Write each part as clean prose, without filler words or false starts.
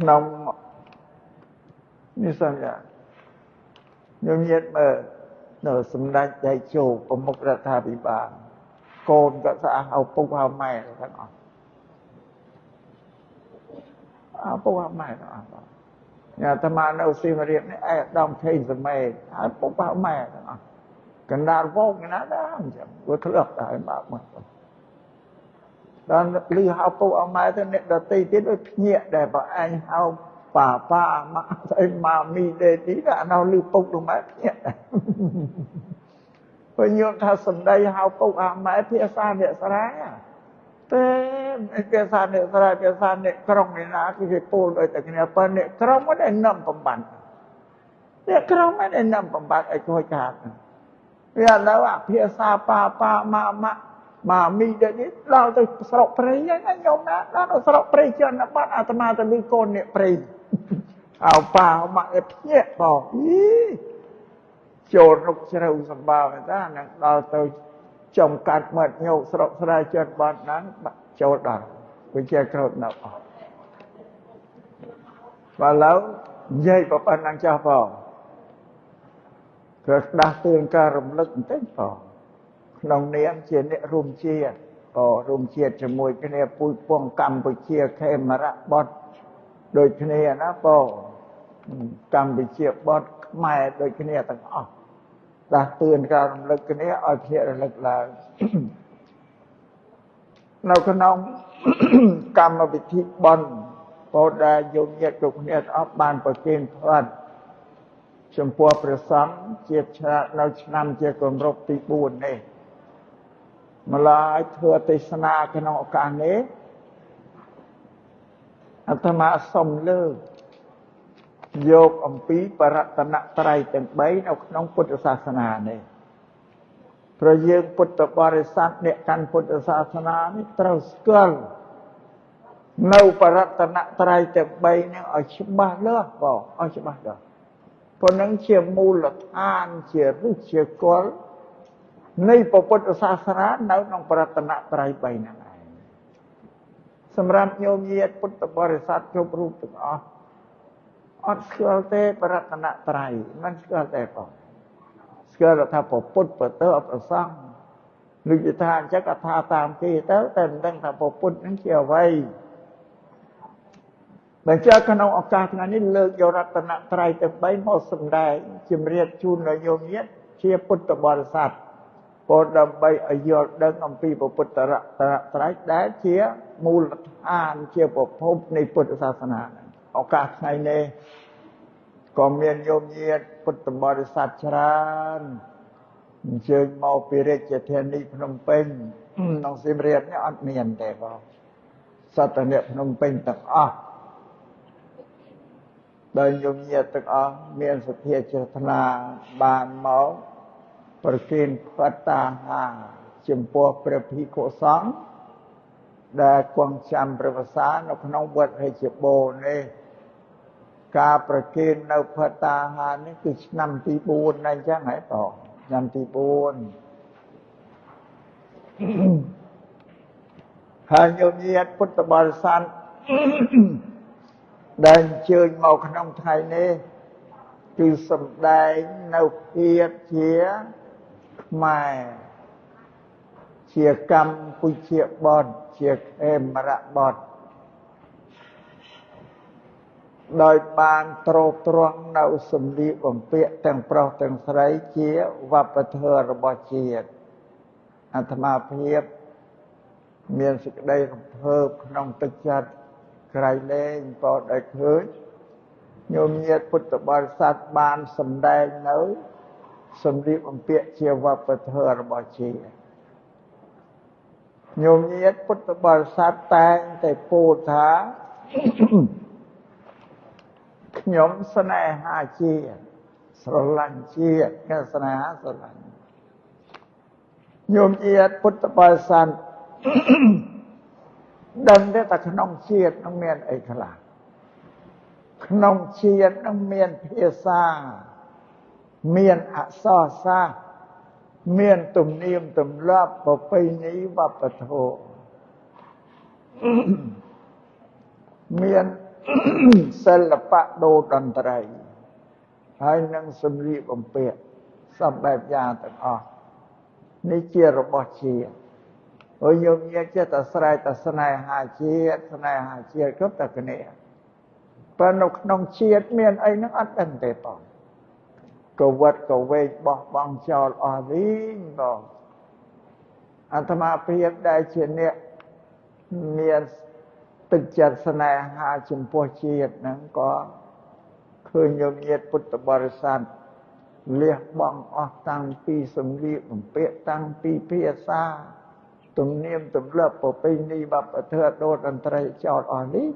ក្នុងនេះសម្រាប់ញញាតមើលនៅសម្ដេចតេជោប្រមុខរដ្ឋាភិបាលកូនក៏ស្អាហៅពុកហៅម៉ែទាំងអស់អើពុកហៅម៉ែទាំងអស់ញ៉ាអាត្មានៅសៀមរាបនេះឯកឧត្តមខេងសមេហើយពុកហៅម៉ែទាំងអស់កណ្ដាលវងណាដែរអញ្ចឹងវាធ្លាប់តែមកមកដល់លឺហៅពុកហៅម៉ែទៅអ្នកដទៃទៀតវាភ្ញាក់ដែរបើឯងហៅប៉ាប៉ាម៉ាក់ស្អីម៉ាមីដេទីដល់អានោះលឺពុកនោះម៉ែភ្ញាក់ដែរព្រោះញោមថាសម្ដីហៅពុកហៅម៉ែភាសាអ្នកស្រែទេភាសាអ្នកស្រែភាសាអ្នកក្រុងឯណាគឺគេពោលដូចតែគ្នាប៉ុន្តែអ្នកក្រុងមិនได้នាំបំបត្តិអ្នកក្រុងមិនได้នាំបំបត្តិឲ្យខូចខាតវាឥឡូវអាភាសាប៉ាប៉ាម៉ាម៉ាក់ម៉ាមីដេនេះដល់ទៅស្រុកព្រៃហ្នឹងញោមណាដល់ទៅស្រុកព្រៃជនបទអាត្មាទៅលឺកូនអ្នកព្រៃអោប៉ាម៉ាក់ឯភ្ញាក់បងអីចូលរុកជ្រៅសម្បើតានឹងដល់ទៅចំកាត់មាត់ញោកស្រុកស្រែជនបទហ្នឹងចូលដល់វាជាក្រោតនៅអស់បើឡូវនិយាយប៉ុណ្ណឹងចាស់បងគឺស្ដាស់ទឿនការរំលឹកបន្តិចបងក្នុងនាមជាអ្នករួមជាតិក៏រួមជាតិជាមួយគ្នាពូជពងកម្ពុជាខេមរៈបុត្រដូចគ្នាណាបងកម្ពុជាបុត្រខ្មែរដូចគ្នាទាំងអស់ដាស់តឿនការរំលឹកគ្នាឲ្យភ្ញាក់រលឹកឡើងនៅក្នុងកម្មវិធីបុណ្យបូដែលយោញាតិគ្រប់គ្នាទាំងអស់បានប្រគេនផ្លាត់ចំពោះព្រះសង្ឃជាឆ្នាំនៅឆ្នាំជាគម្រប់ទី4នេះម្ល៉េះធ្វើទេសនាក្នុងឱកាសនេះអាត្មាសូមលើកយកអំពីបរតនត្រ័យទាំង3នៅក្នុងពុទ្ធសាសនានេះព្រោះយើងពុទ្ធបរិស័ទអ្នកកាន់ពុទ្ធសាសនានេះត្រូវស្គាល់នៅបរតនត្រ័យទាំង3នេះឲ្យច្បាស់លាស់បងឲ្យច្បាស់លាស់ព្រោះនឹងជាមូលដ្ឋានជាឫសជាគល់នៃពុទ្ធសាសនានៅក្នុងបរតនត្រ័យ3ហ្នឹងឯងសម្រាប់ញោមញាតិពុទ្ធបរិស័ទគ្រប់រូបទាំងអស់អត់ស្គាល់ទេបរតនត្រ័យមិនស្គាល់ទេបងស្គាល់ថាពុទ្ធប្រទើប្រសង្ឃឬជាថាអញ្ចឹងក៏ថាតាមគេទៅតែមិនដឹងថាពុទ្ធហ្នឹងជាអ្វីបើចើក្នុងឱកាសថ្ងៃនេះលើកយករតនត្រ័យទាំង3មកសម្ដែងជំរាបជូនដល់ញោមញាតិជាពុទ្ធបរិស័ទពោលដើម្បីឲ្យយល់ដឹងអំពីពុទ្ធរតនត្រ័យដែលជាមូលដ្ឋានជាប្រភពនៃពុទ្ធសាសនាឱកាសថ្ងៃនេះក៏មានញោមញាតិពុទ្ធបរិស័ទច្រើនអញ្ជើញមកពីរាជធានីភ្នំពេញក្នុងសៀមរាបនេះអត់មានទេបងសត្វតែអ្នកភ្នំពេញទាំងអស់ដោយញោមញាតិទាំងអស់មានសទ្ធាជ្រះថ្លាបានមកប្រគេនបត្តាហាចំពោះព្រះភិក្ខុសង្ឃដែលគង់ចាំព្រះវស្សានៅក្នុងវត្តរាជបូរនេះការប្រគេននៅភត្តាហារនេះគឺឆ្នាំទី4ដែរអញ្ចឹងហ៎បងឆ្នាំទី4ហើយញោមញាតិពុទ្ធបរិស័ទដែលអញ្ជើញមកក្នុងថ្ងៃនេះគឺសម្ដែងនៅភាពជាខ្មែរជាកម្ពុជាបុត្រជាខេមរៈបុត្រដោយបានទ្រទ្រង់នៅសម្លៀកបំពាក់ទាំងប្រុសទាំងស្រីជាវប្បធម៌របស់ជាតិអាត្មាភាពមានសេចក្តីរំភើបក្នុងទឹកចិត្តក្រៃលែងក៏ได้ឃើញញោមញាតិពុទ្ធបរិស័ទបានសម្ដែងនៅសម្លៀកបំពាក់ជាវប្បធម៌របស់ជាតិញោមញាតិពុទ្ធបរិស័ទតែងតែពោលថាខ្ញុំស្នេហាជាតិស្រឡាញ់ជាតិគេស្នេហាស្រឡាញ់ញោមញាតិពុទ្ធបរិស័ទដឹងទេថាក្នុងជាតិនឹងមានអីខ្លះក្នុងជាតិនឹងមានភាសាមានអក្សរសាស្ត្រមានទំនៀមទម្លាប់ប្រពៃណីវប្បធម៌មាន សិល្បៈដូតន្ត្រីហើយនឹងសម្លៀកបំពាក់សពបែបយ៉ាងទាំងអស់នេះជារបស់ជាតិហើយញោមញាតចេះតែស្រែកតែស្នេហាជាតិស្នេហាជាតិគ្រប់តែគ្នាប៉ុន្តែនៅក្នុងជាតិមានអីហ្នឹងអត់ដឹងទេបងកវត្តកវែកបោះបង់ចោលអស់លីងបងអាត្មាភាពដែលជាអ្នកមានទឹកចិត្តស្នេហាចំពោះជាតិហ្នឹងក៏ឃើញញោមញាតពុទ្ធបរិស័ទលះបង់អស់តាំងពីសម្លៀកបំពាក់តាំងពីភាសាទំនៀមទម្លាប់ប្រពៃណីវប្បធម៌ដូតន្ត្រីចោលអស់នេះ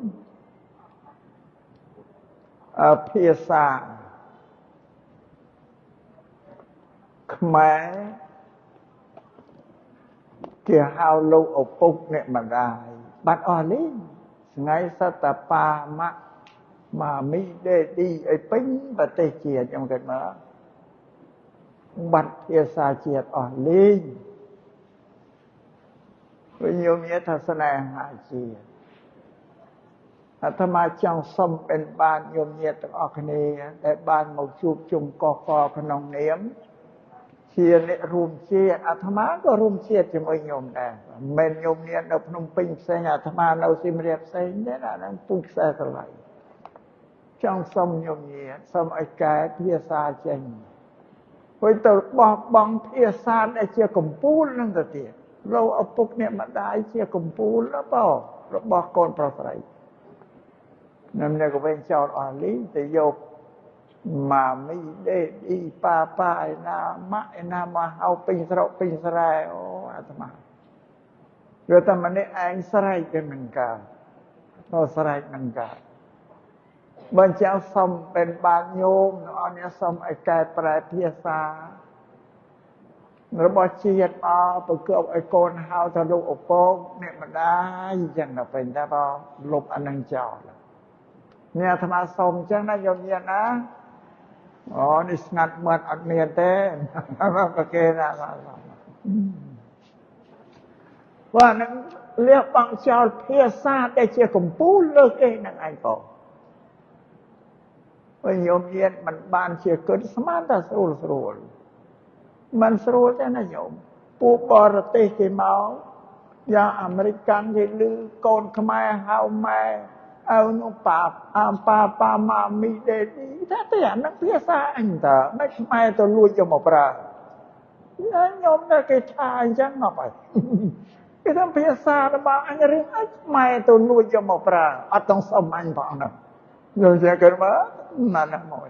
ភាសាខ្មែរគេហៅលោកឪពុកអ្នកម្ដាយបាត់អស់នេះថ្ងៃសតបាម៉ាក់ម៉ាមីដេឌីអីពេញប្រទេសជាតិខ្ញុំគិតមកបាត់ភាសាជាតិអស់លេងវិញញោមញាថាស្នេហាជាតិអាត្មាចង់សុំเป็นបានញោមញាទាំងអស់គ្នាដែលបានមកជួបជុំកកក្នុងនាមជាអ្នករួមជាតិអាត្មាក៏រួមជាតិជាមួយញោមដែរមិនមែនញោមញានៅភ្នំពេញផ្សេងអាត្មានៅសៀមរាបផ្សេងទេណាហ្នឹងពូជខ្សែស្រឡាយចង់សុំញោមញាសុំឲ្យកែភាសាចេញព្រោះទៅបោះបង់ភាសាដែលជាកម្ពូលហ្នឹងទៅទៀតលោកឪពុកអ្នកម្ដាយជាកម្ពូលរបស់កូនប្រុសស្រីនឹងអ្នកក៏វិញចោលអស់លីទៅយកម៉ាមីដេឌីប៉ាប៉ាឯណាម៉ាក់ឯណាមកហៅពេញស្រុកពេញស្រែអូអាត្មាព្រោះតែម្នាក់ឯងស្រែកវាមិនកើតក៏ស្រែកមិនកើតបើចង់សុំเป็นបានញោមអរអ្នកសុំឲ្យកែប្រែភាសារបស់ជាតិមកប្រកបឲ្យកូនហៅថាលោកឪពុកអ្នកម្ដាយអញ្ចឹងទៅវិញតែបើលុបអានឹងចោលនេះអាត្មាសុំអញ្ចឹងណាញោមញាតណាអូនេះស្ងាត់មាត់អត់មានទេប្រគេណាព្រោះអានឹងលះបង់ចោលភាសាដែលជាកម្ពូលលើគេនឹងឯងបងវិញញោមញាតមិនបានជាគិតស្មានតែស្រួលស្រួលមិនស្រួលទេណាញោមពួកបរទេសគេមកយ៉ាងអាមេរិកកាំងគេលឺកូនខ្មែរហៅម៉ែអើនោះប៉ាអាប៉ាប៉ាម៉ាមីដេឌីថាតែអានឹងភាសាអញតើមិនខ្មែរទៅលួចយកមកប្រើញោមតែគេថាអញ្ចឹងមកហើយគេថាភាសារបស់អញរឿងអីខ្មែរទៅលួចយកមកប្រើអត់ต้องសុំអញផងនោះយល់ចេះគេមកណាស់ណាមួយ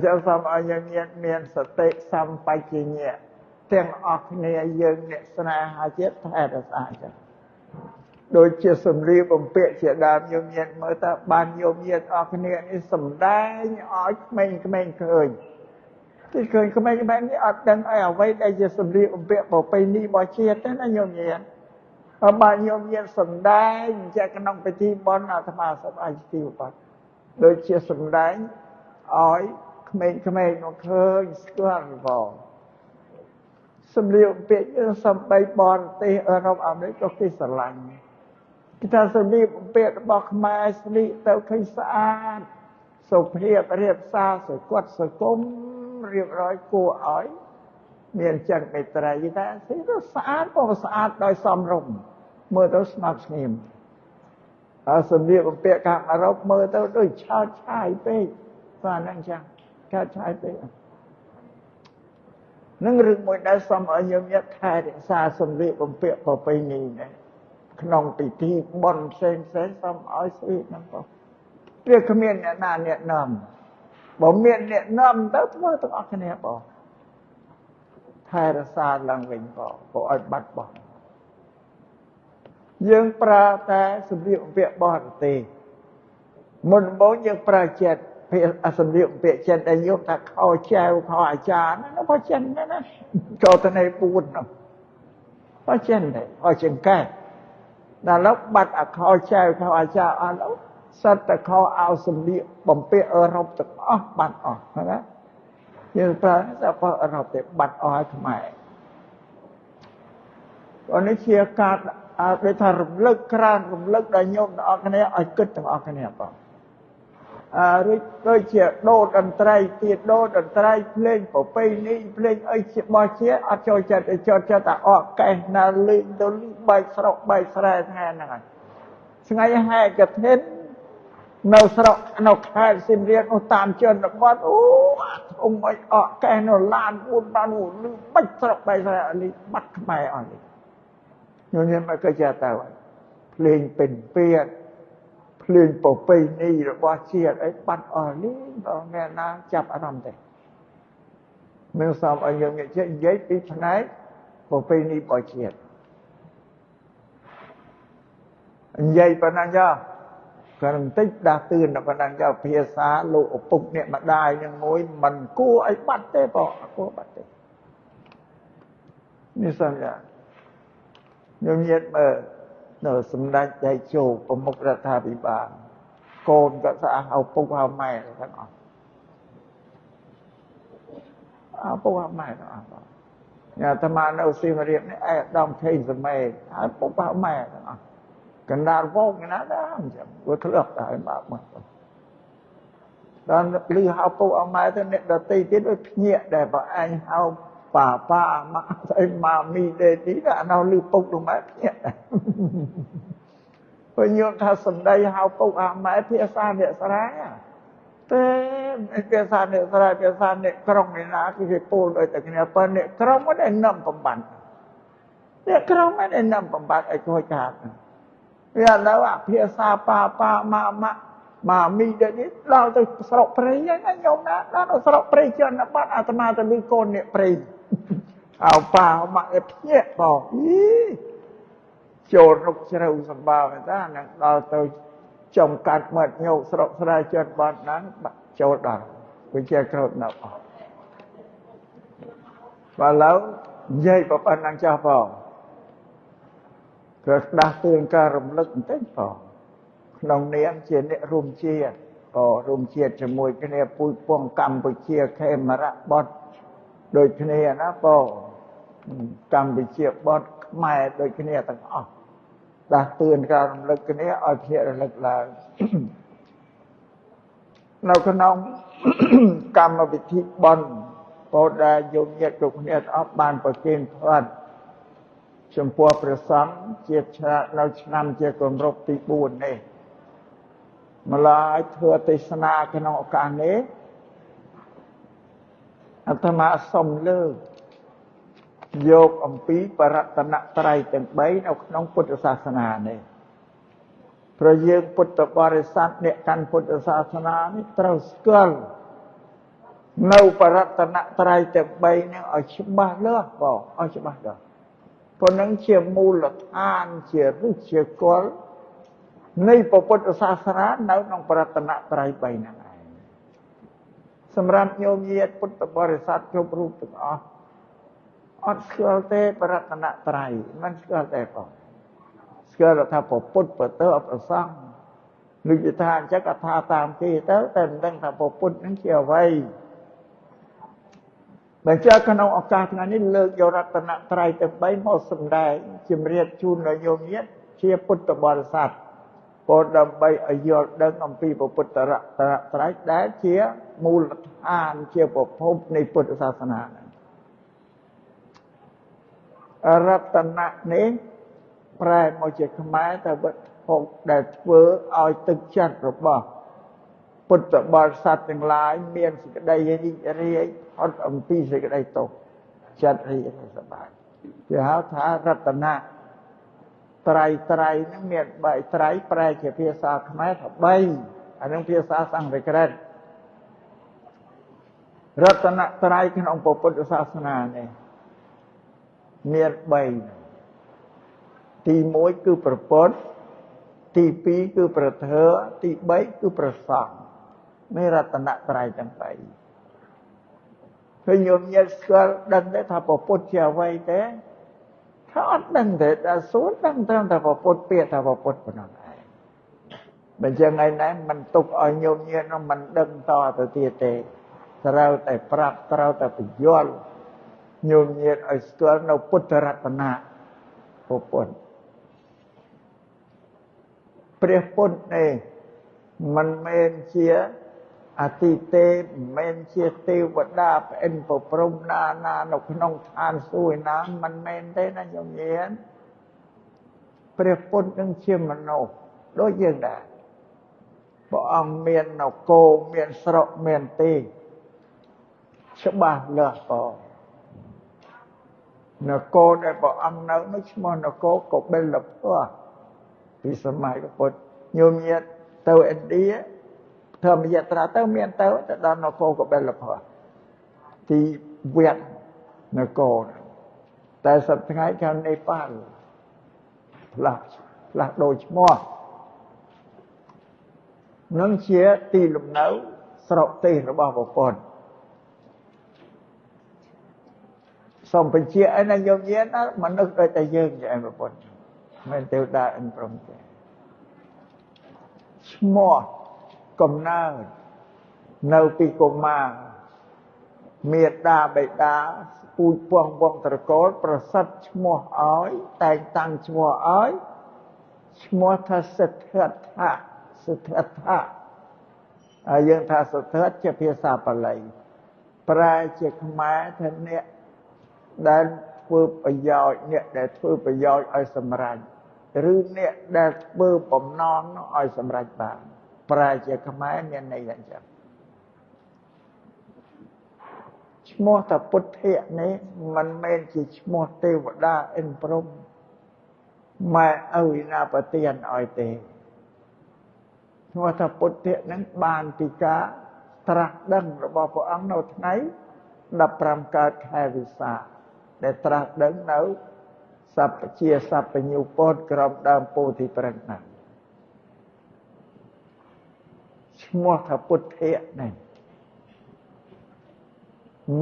ចាំសូមឲ្យយើងមានសតិសម្បជញ្ញៈទាំងអស់គ្នាយើងអ្នកស្នេហាជាតិថែរក្សាចឹងដូចជាសម្លៀកបំពាក់ជាដើមញោមញាតមើលតើបានញោមញាតអស់គ្នានេះសំដែងឲ្យក្មេងៗឃើញទីឃើញក្មេងៗនេះអត់ដឹងអីអ្វីដែលជាសម្លៀកបំពាក់ប្រពៃណីរបស់ជាតិទេណាញោមញាតបើបានញោមញាតសំដែងជាក្នុងពិធីបុណ្យអាត្មាសូមឲ្យទីបត្តិដូចជាសំដែងឲ្យក្មេងៗមកឃើញស្គាល់ផងសម្លៀកបំពាក់យើងសំបីបរទេសអឺរ៉ុបអាមេរិកក៏គេស្រឡាញ់គេថាសម្លៀកបំពាក់របស់ខ្មែរស្លៀកទៅឃើញស្អាតសុភាពរៀបសារសកត់សង្គមរៀបរយគួរឲ្យមានចិត្តមេត្រីគេថាស្អីទៅស្អាតក៏ស្អាតដោយសមរម្យមើលទៅស្ងប់ស្ងៀមហើយសម្លៀកបំពាក់ខាងអឺរ៉ុបមើលទៅដូចឆើតឆាយពេកបាទហ្នឹងចឹងឆើតឆាយពេកនឹងរឿងមួយដែលសូមឲ្យញោមញាតថែរក្សាសម្លៀកបំពាក់ប្រពៃណីនេះក្នុងពិធីបុណ្យផ្សេងផ្សេងសូមឲ្យស្លៀកហ្នឹងបងវាគ្មានអ្នកណាអ្នកនាំបើមានអ្នកនាំទៅធ្វើទាំងអស់គ្នាបងថែរក្សាឡើងវិញបងកុំឲ្យបាត់បង់យើងប្រើតែសម្លៀកបំពាក់បរទេសមុនដំបូងយើងប្រើចិត្តភាសាសម្លៀកបំពាក់ចិនដែលញោមថាខោចែវខោអាចារ្យនោះបើចិនណាចូលទៅในពួននោះបើចិនទេអោចង្កេះដល់ឡូវបាត់អាខោចែវខោអាចារ្យអស់ឡូវសិតតែខោអាវសម្លៀកបំពាក់អឺរ៉ុបទាំងអស់បាត់អស់ណាយើងប្រើតែបើអឺរ៉ុបទេបាត់អស់ឲ្យខ្មែរ នេះជាការ ដូចថារំលឹកក្រានរំលឹកដល់ញោមទាំងអស់គ្នាឲ្យគិតទាំងអស់គ្នាបងរួចដូចជាដូតន្ត្រីទៀតដូតន្ត្រីភ្លេងប្រពៃណីភ្លេងអីជាបោះជាអត់ចូលចិត្តចូលចិត្តតែអកកេះណាលេងទៅបែកស្រុកបែកស្រែថ្ងៃហ្នឹងហើយថ្ងៃហែកឋិននៅស្រុកនៅខេត្តសៀមរាបនោះតាមជនបទអូធំអីអកកេះនៅឡាន4 5នោះលឺបាច់ស្រុកបែកស្រែអលីបាត់ខ្មែរអស់នេះញញឹមក៏ចេះទៅភ្លេងពិណពាទ្យភ្លេងប្រពៃណីរបស់ជាតិអីបាត់អស់នេះបងអ្នកណាចាប់អារម្មណ៍ទេនឹងសូមឲ្យយើងនិយាយពីផ្នែកប្រពៃណីរបស់ជាតិនិយាយប៉ុណ្ណឹងចុះគាត់បន្តិចដាស់តឿនប៉ុណ្ណឹងចុះភាសាលោកឪពុកអ្នកម្ដាយនឹងមួយមិនគួរឲ្យបាត់ទេបងគួរបាត់ទេនេះសំយ៉ាញញៀតមើលនៅសម្ដេចតេជោប្រមុខរដ្ឋាភិបាលកូនក៏ស្អាហៅពុកហៅម៉ែទាំងអស់អពុកហៅម៉ែទាំងអស់បងអាត្មានៅសៀមរាបនេះឯកឧត្តមខេងសមេហៅពុកហៅម៉ែទាំងអស់កណ្ដាលវងណាដែរអញ្ចឹងវាធ្លាប់តែមកមកដល់លឺហៅពុកហៅម៉ែទៅអ្នកដទៃទៀតដូចភ្ញាក់ដែរបើឯងហៅប៉ាប៉ាម៉ាក់ស្អីម៉ាមីដេទីដល់អានោះលឺពុកលោកម៉ែភ្ញាក់ដែរព្រោះញោមថាសម្ដីហៅពុកហៅម៉ែភាសាអ្នកស្រែទេភាសាអ្នកស្រែភាសាអ្នកក្រុងឯណាគឺគេពោលដូចតែគ្នាប៉ុន្តែអ្នកក្រុងមិនได้នាំបំបត្តិអ្នកក្រុងមិនได้នាំបំបត្តិឲ្យខូចខាតវាឥឡូវអាភាសាប៉ាប៉ាម៉ាម៉ាម៉ាមីដេនេះដល់ទៅស្រុកព្រៃហ្នឹងញោមណាដល់ទៅស្រុកព្រៃជនបទអាត្មាទៅលឺកូនអ្នកព្រៃអោប៉ាម៉ាក់ភ្ញាក់បងអីចូលរុកជ្រៅសម្បើមែនតានឹងដល់ទៅចំកាត់មាត់ញោកស្រុកស្រែជនបទហ្នឹងចូលដល់វាជាក្រោតនៅអស់បើឡូវនិយាយប៉ុណ្ណឹងចោះបងគឺដាស់តឿនការរំលឹកបន្តិចបងក្នុងនាមជាអ្នករួមជាតិក៏រួមជាតិជាមួយគ្នាពូជពងកម្ពុជាខេមរៈបុត្រដូចគ្នាណាបងកម្ពុជាបុត្រខ្មែរដូចគ្នាទាំងអស់ដាស់តឿនការរំលឹកគ្នាឲ្យភ្ញាក់រលឹកឡើងនៅក្នុងកម្មវិធីបុណ្យបូដែលយមញាតិគ្រប់គ្នាទាំងអស់បានប្រគេនផ្លាត់ចំពោះព្រះសង្ឃជានៅឆ្នាំជាគម្រប់ទី4នេះម្ល៉េះធ្វើទេសនាក្នុងឱកាសនេះអាត្មាសូមលើកយកអំពីបរតនត្រ័យទាំង3នៅក្នុងពុទ្ធសាសនានេះព្រោះយើងពុទ្ធបរិស័ទអ្នកកាន់ពុទ្ធសាសនានេះត្រូវស្គាល់នៅបរតនត្រ័យទាំង3នេះឲ្យច្បាស់លាស់បងឲ្យច្បាស់លាស់ព្រោះនឹងជាមូលដ្ឋានជាឫសជាគល់នៃពុទ្ធសាសនានៅក្នុងបរតនត្រ័យ3ហ្នឹងឯងសម្រាប់ញោមញាតិពុទ្ធបរិស័ទគ្រប់រូបទាំងអស់អត់ស្គាល់ទេបរតនត្រ័យមិនស្គាល់ទេបងស្គាល់ថាពុទ្ធប្រទើប្រសង្ឃនិយាយថាអញ្ចឹងក៏ថាតាមគេទៅតែមិនដឹងថាពុទ្ធហ្នឹងជាអ្វីបើចេះក្នុងឱកាសថ្ងៃនេះលើកយករតនត្រ័យទាំង3មកសម្ដែងជំរាបជូនដល់ញោមញាតិជាពុទ្ធបរិស័ទពោលដើម្បីឲ្យយល់ដឹងអំពីពុទ្ធរតនត្រ័យដែលជាមូលដ្ឋានជាប្រភពនៃពុទ្ធសាសនារតនៈនេះប្រែមកជាខ្មែរតែវត្ថុដែលធ្វើឲ្យទឹកចិត្តរបស់ពុទ្ធបរិស័ទទាំងឡាយមានសេចក្តីរីករាយផុតអំពីសេចក្តីទុក្ខចិត្តរីករាយសប្បាយគេហៅថារតនៈត្រៃត្រៃហ្នឹងមាន3ត្រៃប្រែជាភាសាខ្មែរថា3អានឹងភាសាសំស្ក្រឹតរតនត្រ័យក្នុងពុទ្ធសាសនានេះមាន3ទី1គឺព្រះពុទ្ធទី2គឺព្រះធម៌ទី3គឺព្រះសង្ឃនេះរតនត្រ័យទាំង3ឃើញញោមញាតិស្គាល់ដឹងទេថាព្រះពុទ្ធជាអ្វីទេថាអត់ដឹងទេតែសួរដឹងត្រឹមតែព្រះពុទ្ធពាក្យថាព្រះពុទ្ធប៉ុណ្ណោះឯងបើចឹងថ្ងៃនេះមិនទុកឲ្យញោមញាតិនោះមិនដឹងតទៅទៀតទេត្រូវតែប្រាប់ត្រូវតែពយល់ញោមញាតិឲ្យស្គាល់នៅពុទ្ធរតនៈព្រះពុទ្ធ ព្រះពុទ្ធនេះមិនមែនជាអតិទេពមិនមែនជាទេវតាប្អិនប្រព្រំណាណានៅក្នុងឋានសួគ៌ណាមិនមែនទេណាញោមញាតព្រះពុទ្ធនឹងជាមនុស្សដូចយើងដែរព្រះអង្គមាននគរមានស្រុកមានទីច្បាស់លាស់ផងនគរដែលព្រះអង្គនៅនោះឈ្មោះនគរកបិលពស្ពីសម័យពុទ្ធញោមញាតទៅឥណ្ឌាធម្មយាត្រាទៅមានទៅដល់នគរកបិលពស្ទីវត្តនគរតែសប្តាហ៍ថ្ងៃខាងនេប៉ាល់ផ្លាស់ដូរឈ្មោះនឹងជាទីលំនៅស្រុកទេសរបស់ព្រះពុទ្ធសូមបញ្ជាក់ឲ្យណាញោមញាតណាមនុស្សដូចតែយើងជាឯងព្រះពុទ្ធមិនទេវតាអិនព្រំទេឈ្មោះកំណើតនៅពីកុមារមេដាបិតាពូជពងវងត្រកូលប្រសិទ្ធឈ្មោះឲ្យតែងតាំងឈ្មោះឲ្យឈ្មោះថាសិទ្ធត្ថៈសិទ្ធត្ថៈហើយយើងថាសិទ្ធត្ថជាភាសាបាលីប្រែជាខ្មែរថាអ្នកដែលធ្វើប្រយោជន៍អ្នកដែលធ្វើប្រយោជន៍ឲ្យសម្រេចឬអ្នកដែលធ្វើបំណងឲ្យសម្រេចបានប្រែជាខ្មែរមានន័យយ៉ាងចឹងឈ្មោះថាពុទ្ធៈនេះមិនមែនជាឈ្មោះទេវតាអិនព្រំម៉ែឪណាប្រទានឲ្យទេឈ្មោះថាពុទ្ធៈនឹងបានពីការត្រាស់ដឹងរបស់ព្រះអង្គនៅថ្ងៃ15កើតខែវិសាខដែលត្រាស់ដឹងនៅសព្វជាសព្វញ្ញូពោធក្រោមដើមពោធិព្រឹក្សណាឈ្មោះថាពុទ្ធៈនេះ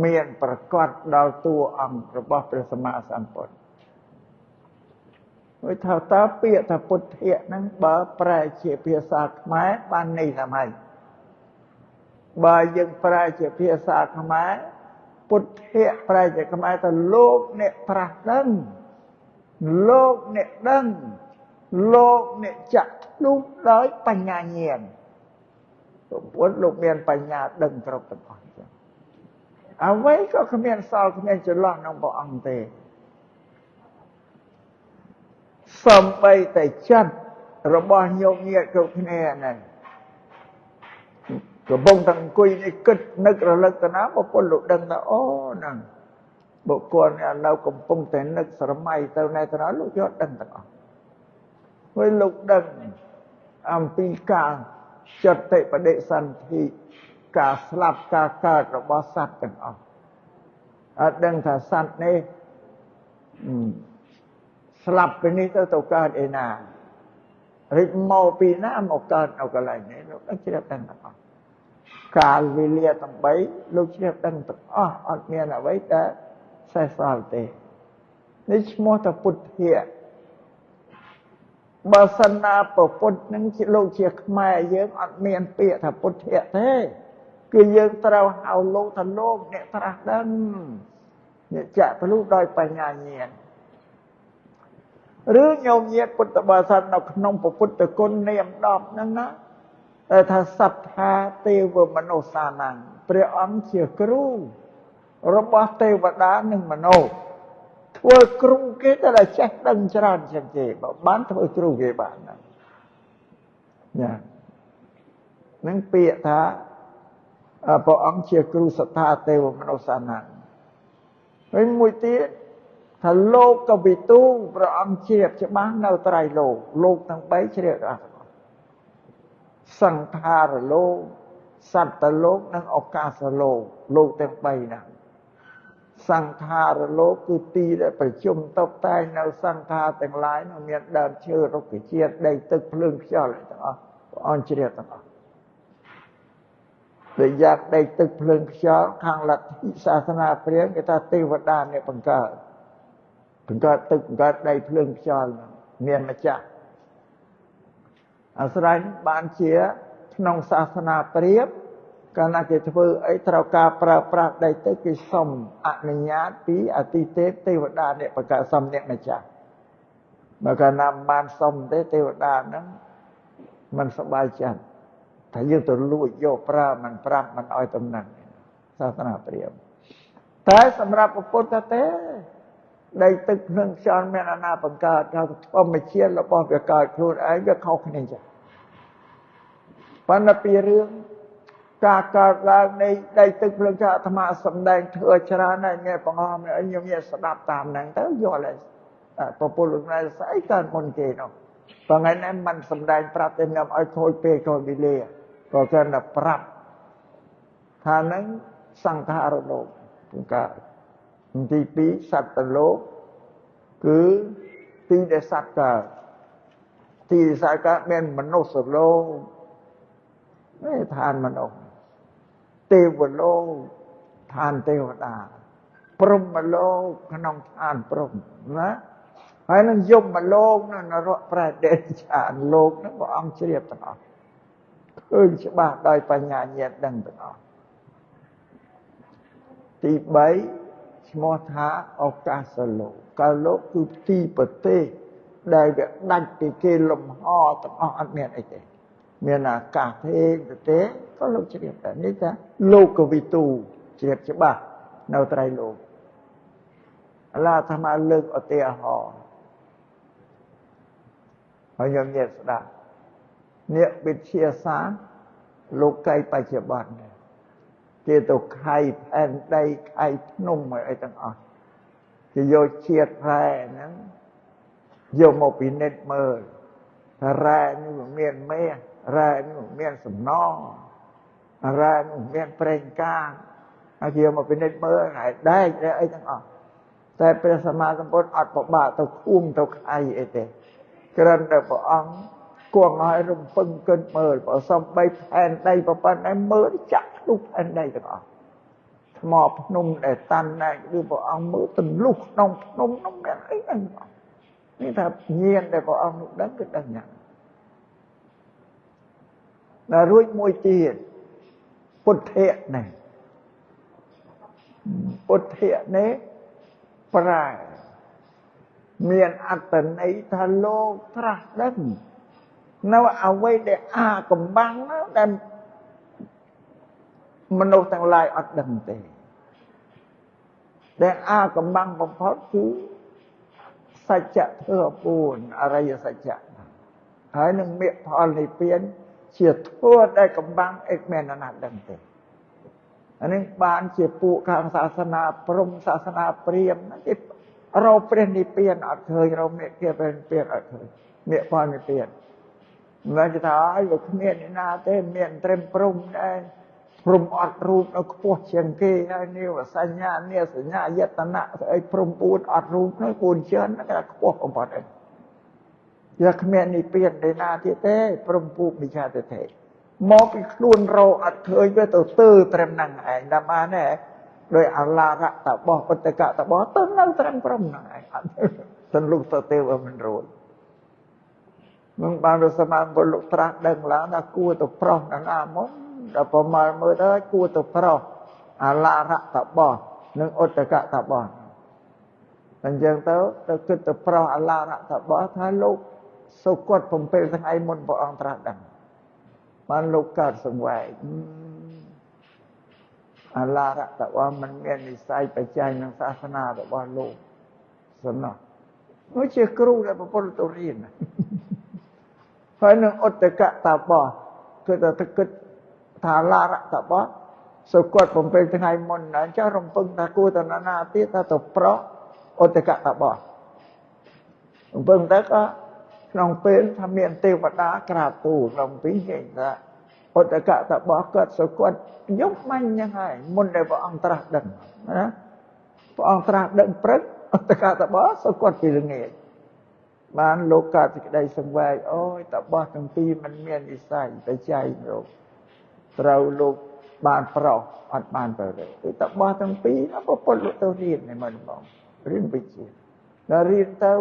មានប្រកបដល់តួអង្គរបស់ព្រះសម្មាសម្ពុទ្ធហើយថាតើពាក្យថាពុទ្ធៈហ្នឹងបើប្រែជាភាសាខ្មែរបានន័យថាម៉េចបើយើងប្រែជាភាសាខ្មែរពុទ្ធៈប្រែជាខ្មែរទៅលោកអ្នកត្រាស់ដឹងលោកអ្នកដឹងលោកអ្នកចាក់ធ្លុះដោយបញ្ញាញាណពុទ្ធលោកមានបញ្ញាដឹងគ្រប់ទាំងអស់ចឹងអ្វីក៏គ្មានសល់គ្មានចន្លោះក្នុងព្រះអង្គទេសំបីតែចិត្តរបស់ញោមញាតគ្រប់គ្នាហ្នឹងកំពុងតែអង្គុយនេះគិតនឹករលឹកទៅណាបុគ្គលលោកដឹងថាអូហ្នឹងបុគ្គលនេះឥឡូវកំពុងតែនឹកស្រមៃទៅណែទៅណាលោកយកដឹងទាំងអស់ហើយលោកដឹងអំពីការចិត្តបដិសន្ធិការស្លាប់ការកើតរបស់សត្វទាំងអស់អត់ដឹងថាសត្វនេះស្លាប់ពីនេះទៅកើតឯណារិចមកពីណាមកកើតនៅកន្លែងនេះលោកដឹងជ្រាបដឹងទាំងអស់កាលវេលាទាំង3លោកជ្រាបដឹងទាំងអស់អត់មានអ្វីដែលសេះសល់ទេនេះឈ្មោះថាពុទ្ធៈបើសិនណាពុទ្ធនឹងលោកជាខ្មែរយើងអត់មានពាក្យថាពុទ្ធៈទេគឺយើងត្រូវហៅលោកថាលោកអ្នកត្រាស់ដឹងអ្នកចាក់ពលុដោយបញ្ញាញាណឬញោមញាតពុទ្ធបរិស័ទនៅក្នុងពុទ្ធគុណនាម10ហ្នឹងណាតែថាសត្ថាទេវមនុស្សសានំព្រះអង្គជាគ្រូរបស់ទេវតានិងមនុស្សធ្វើគ្រូគេតែចេះដឹងច្រើនជាងគេបើបានធ្វើគ្រូគេបានហ្នឹងណានឹងពាក្យថាព្រះអង្គជាគ្រូសត្ថាទេវមនុស្សសានំហើយមួយទៀតថាលោកវិទូព្រះអង្គជ្រាបច្បាស់នៅត្រៃលោកលោកទាំង3ជ្រាបច្បាស់សង្ខារលោកសត្វលោកនិងឱកាសលោកលោកទាំង3ហ្នឹងសង្ខារលោកគឺទីដែលប្រជុំតបតែងនៅសង្ខារទាំងឡាយនោះមានដើមឈើរុក្ខជាតិដីទឹកភ្លើងខ្យល់ទាំងអស់ព្រះអង្គជ្រាបទាំងអស់ដូចយ៉ាងដីទឹកភ្លើងខ្យល់ខាងលទ្ធិសាសនាព្រាហ្មណ៍គេថាទេវតាអ្នកបង្កើតទឹកបង្កើតដីភ្លើងខ្យល់មានម្ចាស់អាស្រ័យបានជាក្នុងសាសនាព្រាហ្មណ៍កាលណាគេធ្វើអីត្រូវការប្រើប្រាស់ដីទឹកគេសុំអនុញ្ញាតពីអតិទេពទេវតាអ្នកបង្កើតសុំអ្នកម្ចាស់បើកាលណាបានសុំទេទេវតាហ្នឹង មិនសប្បាយចិត្តថាយើងទៅលួចយកប្រើមិនប្រាប់មិនឲ្យតំណែងសាសនាព្រាហ្មណ៍តែសម្រាប់ពុទ្ធទេដីទឹកភ្លើងខ្យល់មានអាណាបង្កើតថាធម្មជាតិរបស់វាកើតខ្លួនឯងវាខុសគ្នាចឹងប៉ុន្តែពីរឿងការកើតឡើងនៃដីទឹកភ្លើងខ្យល់អាត្មាសម្ដែងធ្វើច្រើនហើយមានបង្អមអីខ្ញុំស្ដាប់តាមហ្នឹងទៅយល់ហើយពពុទ្ធលោកណែស្អីកើតមុនគេនោះបើថ្ងៃនេះមិនសម្ដែងប្រាប់ទេខ្ញុំឲ្យខូចពេលខូចវេលាក៏គ្រាន់តែប្រាប់ថាហ្នឹងសង្ខារលោកកើតទី2សត្វលោកគឺទីដែលសត្វកើតទីសត្វកើតមានមនុស្សលោកនេះឋានមនុស្សទេវលោកឋានទេវតាព្រហ្មលោកក្នុងឋានព្រហ្មណាហើយនឹងយមលោកនៅនរកប្រែតដេឆានលោកហ្នឹងព្រះអង្គជ្រាបទាំងអស់ឃើញច្បាស់ដោយបញ្ញាញាណដឹងទាំងអស់ទី3ឈ្មោះថាឱកាសលោកកាលលោកគឺទីប្រទេសដែលវាដាច់ពីគេលំហទាំងអស់អត់មានអីទេមានអាកាសទេប្រទេសក៏លោកជ្រាបដែរនេះថាលោកវិទូជ្រាបច្បាស់នៅត្រៃលោកឥឡូវអាត្មាលើកឧទាហរណ៍ហើយខ្ញុំនិយាយស្ដាប់អ្នកវិទ្យាសាស្ត្រលោកីបច្ចុប្បន្នគេទៅខៃផែនដីខៃភ្នំអីទាំងអស់គេយកជាតិរ៉ែហ្នឹងយកមកពិនិត្យមើលថារ៉ែនេះវាមានមាសរ៉ែនេះវាមានសំណរ៉ែនេះមានប្រេងកាតហើយគេយកមកពិនិត្យមើលហើយដែកអីទាំងអស់តែព្រះសម្មាសម្ពុទ្ធអត់ពិបាកទៅខួងទៅខៃអីទេគ្រាន់តែព្រះអង្គគង់ឲ្យរំពឹងគិតមើលបើសំបីផែនដីប៉ុណ្ណេះមើលចាក់ធ្លុះផែនដីទាំងអស់ថ្មភ្នំដែលតាន់ដែរគឺព្រះអង្គមើលទន្លុះក្នុងភ្នំនោះមានអីហ្នឹងនេះថាញាណដែលព្រះអង្គនោះដឹងគឺដឹងយ៉ាងដល់រួចមួយទៀតពុទ្ធៈនេះពុទ្ធៈនេះប្រែមានអត្តន័យថាលោកត្រាស់ដឹងនៅអ្វីដែលអាកំបាំងនោះដែលមនុស្សទាំងឡាយអត់ដឹងទេដែលអាកំបាំងបំផុតគឺសច្ចធម៌4អរិយសច្ចៈហើយនឹងមគ្គផលនិព្វានជាធម៌ដែលកំបាំងអិមានណាស់ដឹងទេអានេះបានជាពួកខាងសាសនាព្រហ្មសាសនាព្រាហ្មណ៍គេរកព្រះនិព្វានអត់ឃើញរកមគ្គព្រះនិព្វានអត់ឃើញមគ្គផលនិព្វានមិនគេថាអីវាគ្មានអ្នកណាទេមានត្រឹមព្រំដែរព្រំអត់រូបនៅខ្ពស់ជាងគេហើយនេះសញ្ញានេះសញ្ញាយតនៈស្អីព្រំ4អត់រូបនោះ4ច្រើនគេថាខ្ពស់បំផុតអីវាគ្មាននិព្វានឯណាទៀតទេព្រំពូកមិឆាទិដ្ឋិមកពីខ្លួនរកអត់ឃើញវាទៅទើត្រឹមហ្នឹងឯងតាមបានទេដោយអាឡារៈតបោះឧត្តកតបោះទៅនៅត្រឹមព្រំហ្នឹងឯងអត់ទន្លុះទៅទេវាមិនរួចនឹងបានរសមានពលលោកត្រាស់ដឹងឡើងថាគួរទៅប្រុសណាណាមកដល់ប្រមាណមើលទៅគួរទៅប្រុសអាឡារៈតបោះនិងឧត្តកតបោះអញ្ចឹងទៅទៅគិតទៅប្រុសអាឡារៈតបោះថាលោកសុគត7ថ្ងៃមុនព្រះអង្គត្រាស់ដឹងបានលោកកើតសង្វេគអាឡារៈតបោះមិនមាននិស័យបច្ច័យនឹងសាសនារបស់លោកសំណោះនោះជាគ្រូដែលប្រពន្ធទៅរៀនហើយនឹងឧត្តកតបោះគឺទៅគិតថាឡារៈតបោះសុគត7ថ្ងៃមុនអញ្ចឹងរំពឹងថាគួរទៅណាណាទៀតថាទៅប្រោះឧត្តកតបោះរំពឹងទៅក៏ក្នុងពេលថាមានទេវតាក្រាបទូលក្នុងពីគេថាឧត្តកតបោះគាត់សុគតយប់មាញ់ហ្នឹងហើយមុនដែលព្រះអង្គត្រាស់ដឹងណាព្រះអង្គត្រាស់ដឹងព្រឹកឧត្តកតបោះសុគតពីល្ងាចបានលោកកើតសេចក្តីសង្វេគអូយតបោះទាំងពីរមិនមាននិស័យបច្ច័យលោកត្រូវលោកបានប្រោសអត់បានទៅទេគឺតបោះទាំងពីរណាប្រពន្ធលោកទៅរៀនឯមិនបងរៀនវិជ្ជាដល់រៀនទៅ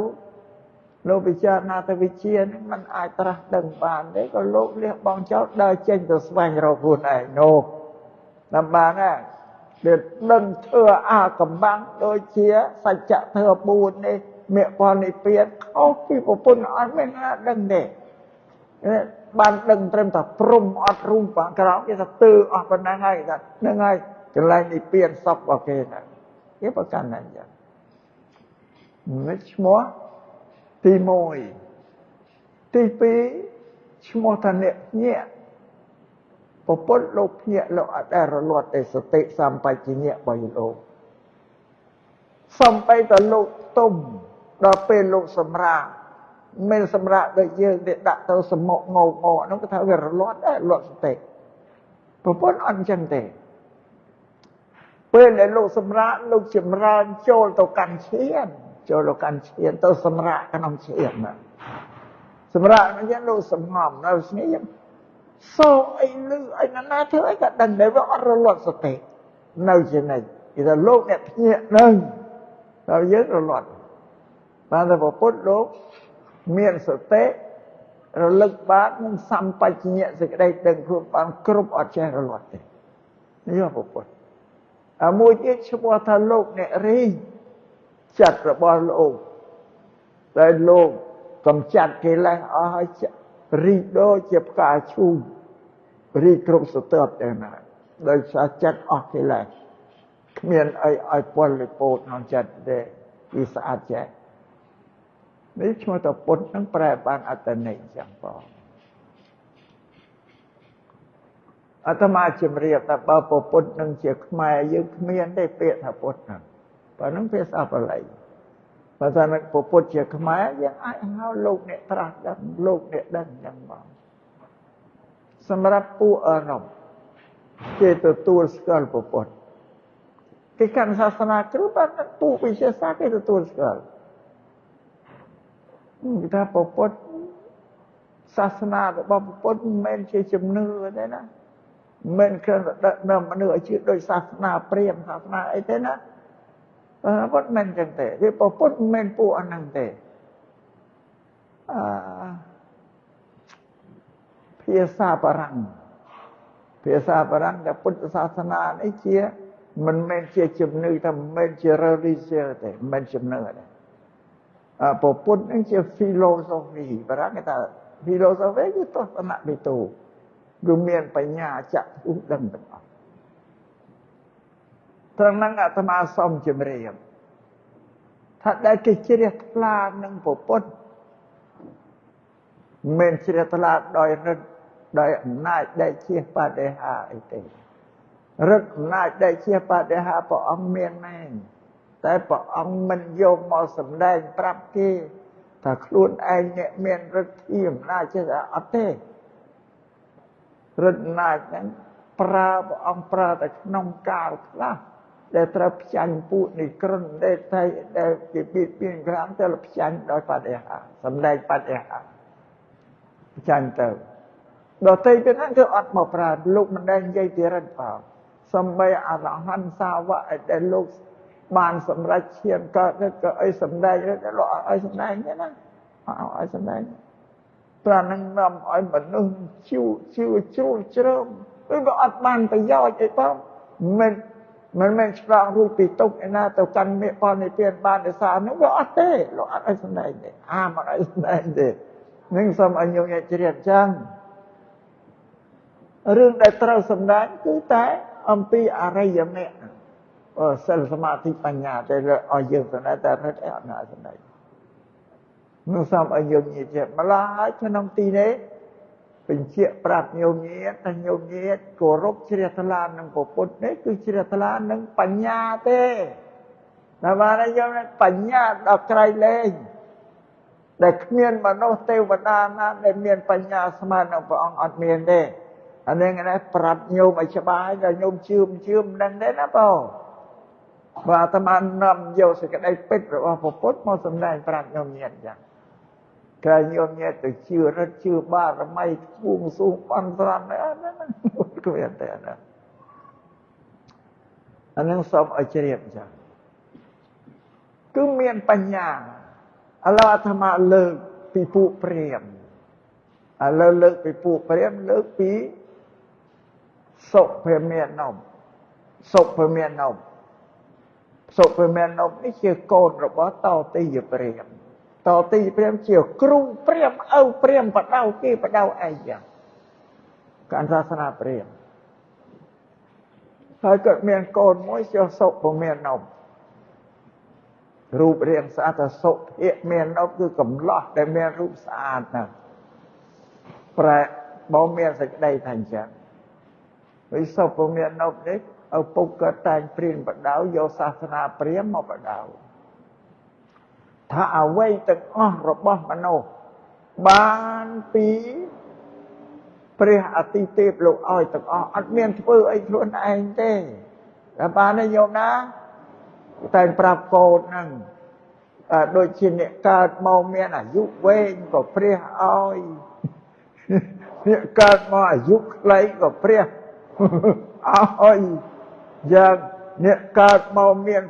លោកពិចារណាទៅវិជ្ជានេះมันអាចត្រាស់ដឹងបានទេក៏លោកលះបង់ចោលដើរចេញទៅស្វែងរកខ្លួនឯងនោះតាមបានណាដែលដឹងធ្វើអាកំបាំងដូចជាសច្ចធម៌4នេះមគ្គផលនិព្វានខុសពីប្រពន្ធអត់មានណាដឹងទេ បានដឹងត្រឹមតែព្រំអត់រូបបានក្រោមគេថាទើអស់ប៉ុណ្ណឹងហើយថាហ្នឹងហើយកន្លែងនិព្វានសពរបស់គេណាគេប្រកាន់តែអញ្ចឹងនេះឈ្មោះទី1ទី2ឈ្មោះថាអ្នកញាក់ពពុទ្ធលោកភ្ញាក់លោកអត់ដែលរលត់ទេសតិសម្បជញ្ញៈរបស់លោកសំបីតលោកទុំដល់ពេលលោកសម្រាកមិនសម្រាកដូចយើងដែលដាក់ទៅសមុកងោងហ្នឹងគេថាវារលត់ដែរលត់សតិពពុទ្ធអត់អញ្ចឹងទេពេលដែលលោកសម្រាកលោកចម្រើនចូលទៅកាន់ឈានចូលទៅកាន់ឈានទៅសម្រាកក្នុងឈានណាសម្រាកហ្នឹងយ៉ាងលោកសំងំនៅស្ងៀមសូអីលឺអីណាណាធ្វើអីក៏ដឹងដែរវាអត់រលត់សតិនៅជានិច្ចគេថាលោកអ្នកភ្ញាក់នឹងដល់យើងរលត់បានតែពុទ្ធលោកមានសតិរលឹកបាននឹងសម្បជញ្ញៈសេចក្តីដឹងខ្លួនបានគ្រប់អត់ចេះរលត់ទេនេះពុទ្ធអាមួយទៀតឈ្មោះថាលោកអ្នករីចិត្តរបស់លោកតែលោកកំចាត់កិលេសអស់ហើយរីកដូចជាផ្កាឈូករីកគ្រប់ស្ទើរតែណាដោយសារចិត្តអស់កិលេសគ្មានអីឲ្យពលលពោតក្នុងចិត្តទេវាស្អាតចេះនេះឈ្មោះថាពុទ្ធនឹងប្រែបានអត្តន័យចឹងបងអាត្មាជំរាបថាបើពុទ្ធនឹងជាខ្មែរយើងគ្មានទេពាក្យថាពុទ្ធហ្នឹងបើនឹងភាសាបាលីបើថានឹងពុទ្ធជាខ្មែរយើងអាចហៅលោកអ្នកត្រាស់ដឹងលោកអ្នកដឹងចឹងបងសម្រាប់ពួកអឺរ៉ុបគេទទួលស្គាល់ពុទ្ធគេកាន់សាសនាគ្រូបានពួកវិទ្យាសាស្ត្រគេទទួលស្គាល់គេថាពុទ្ធសាសនារបស់ពុទ្ធមិនមែនជាជំនឿទេណាមិនគ្រាន់តែដឹកនាំមនុស្សឲ្យជឿដោយសាសនាព្រាហ្មណ៍សាសនាអីទេណាពុទ្ធមិនចឹងទេវាពុទ្ធមិនមែនពួកអាហ្នឹងទេអឺភាសាបារាំងភាសាបារាំងតែពុទ្ធសាសនានេះជាមិនមែនជាជំនឿតែមិនមែនជា religion ទេមិនមែនជំនឿទេអពុទ្ធនឹងជា philosophy បារាំងគេថា philosophy គឺទស្សនវិទូគឺមានបញ្ញាចក្ខុដឹងទាំងអស់ត្រង់ហ្នឹងអាត្មាសូមជម្រាបថាដែលគេជ្រះថ្លានឹងពុទ្ធមិនជ្រះថ្លាដោយរិទ្ធដោយអំណាចដែលជាបដិហាអីទេរិទ្ធអំណាចដែលជាបដិហាព្រះអង្គមានមែនតែព្រះអង្គមិនយកមកសម្ដែងប្រាប់គេថាខ្លួនឯងអ្នកមានរិទ្ធិអំណាចចេះតែអត់ទេរិទ្ធអំណាចហ្នឹងប្រើព្រះអង្គប្រើតែក្នុងកាលខ្លះដែលត្រូវផ្ចាញ់ពួកនិក្រនដែលតែដែលគេបៀតបៀនខ្លាំងទៅផ្ចាញ់ដោយបដិហាសម្ដែងបដិហាផ្ចាញ់ទៅដល់ទៅពេលហ្នឹងគឺអត់មកប្រើលោកមិនដែលនិយាយពីរិទ្ធផងសំបីអរហន្តសាវកដែលលោកបានសម្រេចឈានកើតក៏អីសម្ដែងលោកអត់ឲ្យសម្ដែងទេណាអត់ឲ្យសម្ដែងព្រោះនឹងនាំឲ្យមនុស្សជឿជឿជ្រុលជ្រើមឬក៏អត់បានប្រយោជន៍អីផងមិនមែនឆ្លងរួចពីទុកឯណាទៅកាន់មេផលនិព្វានបានដោយសារនោះវាអត់ទេលោកអត់ឲ្យសម្ដែងទេអាមអត់ឲ្យសម្ដែងទេនឹងសូមឲ្យញោមញាតិជ្រាបចឹងរឿងដែលត្រូវសម្ដែងគឺតែអំពីអរិយមគ្គសិលសមាធិបញ្ញាតែឲ្យយើងសម្ដែងតែរិទ្ធអត់ណាសម្ដែងនោះសូមឲ្យញោមញាតិជ្រាបម្ល៉េះហើយក្នុងទីនេះបញ្ជាក់ប្រាប់ញោមញាតិថាញោមញាតិគោរពជ្រះថ្លានឹងពុទ្ធនេះគឺជ្រះថ្លានឹងបញ្ញាទេតែបានញោមបញ្ញាដល់ក្រៃលែងដែលគ្មានមនុស្សទេវតាណាដែលមានបញ្ញាស្មើនឹងព្រះអង្គអត់មានទេអានេះគេប្រាប់ញោមឲ្យច្បាស់ដល់ញោមជឿមិនជឿមិនដឹងទេណាបងបើអាត្មានាំយកសេចក្តីពិតរបស់ពុទ្ធមកសម្ដែងប្រាប់ញោមញាតិចឹងក្រែងញោមញាតិទៅជឿរិទ្ធជឿបារមីគួងសួងបន់ស្រន់អត់ណាគ្មានទេណាអានឹងសូមឲ្យជ្រាបចឹងគឺមានបញ្ញាឥឡូវអាត្មាលើកពីពួកព្រាហ្មណ៍ឥឡូវលើកពីពួកព្រាហ្មណ៍លើកពីសុភមាននសុភមាននសុភមានននេះជាកូនរបស់តោទិយព្រាហ្មណ៍ តទីព្រាមជាគ្រូព្រាមឪព្រាមបដៅគេបដៅឯងចឹងកាន់សាសនាព្រាមហើយគាត់មានកូនមួយជាសុពមាននំរូបរាងស្អាតសុភិមាននំគឺកំឡោះដែលមានរូបស្អាតណាស់ប្រែបងមានសេចក្តីថាអញ្ចឹងវិសុពមាននំនេះឪពុកក៏តែងព្រានបដៅយកសាសនាព្រាមមកបដៅថាអ្វីទាំងអស់របស់មនុស្សបានពីព្រះអតិទេពលោកឲ្យទាំងអស់អត់មានធ្វើអីខ្លួនឯងទេតែបានទេញោមណាតែប្រាប់កូនហ្នឹងដូចជាអ្នកកើតមកមានអាយុវែងក៏ព្រះឲ្យអ្នកកើតមកអាយុខ្លីក៏ព្រះឲ្យយ៉ាងអ្នកកើតមកមាន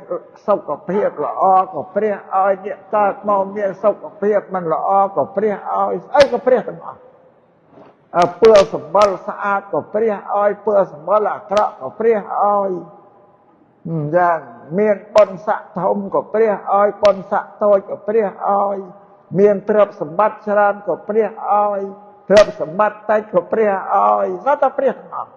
សុខភាពល្អក៏ព្រះឲ្យអ្នកកើតមកមានសុខភាពមិនល្អក៏ព្រះឲ្យស្អីក៏ព្រះទាំងអស់ពើសម្បល់ស្អាតក៏ព្រះឲ្យពើសម្បល់អាក្រក់ក៏ព្រះឲ្យយ៉ាងមានបុណ្យស័ក្តិធំក៏ព្រះឲ្យបុណ្យស័ក្តិតូចក៏ព្រះឲ្យមានទ្រព្យសម្បត្តិច្រើនក៏ព្រះឲ្យទ្រព្យសម្បត្តិតិចក៏ព្រះឲ្យសុទ្ធតែព្រះទាំងអស់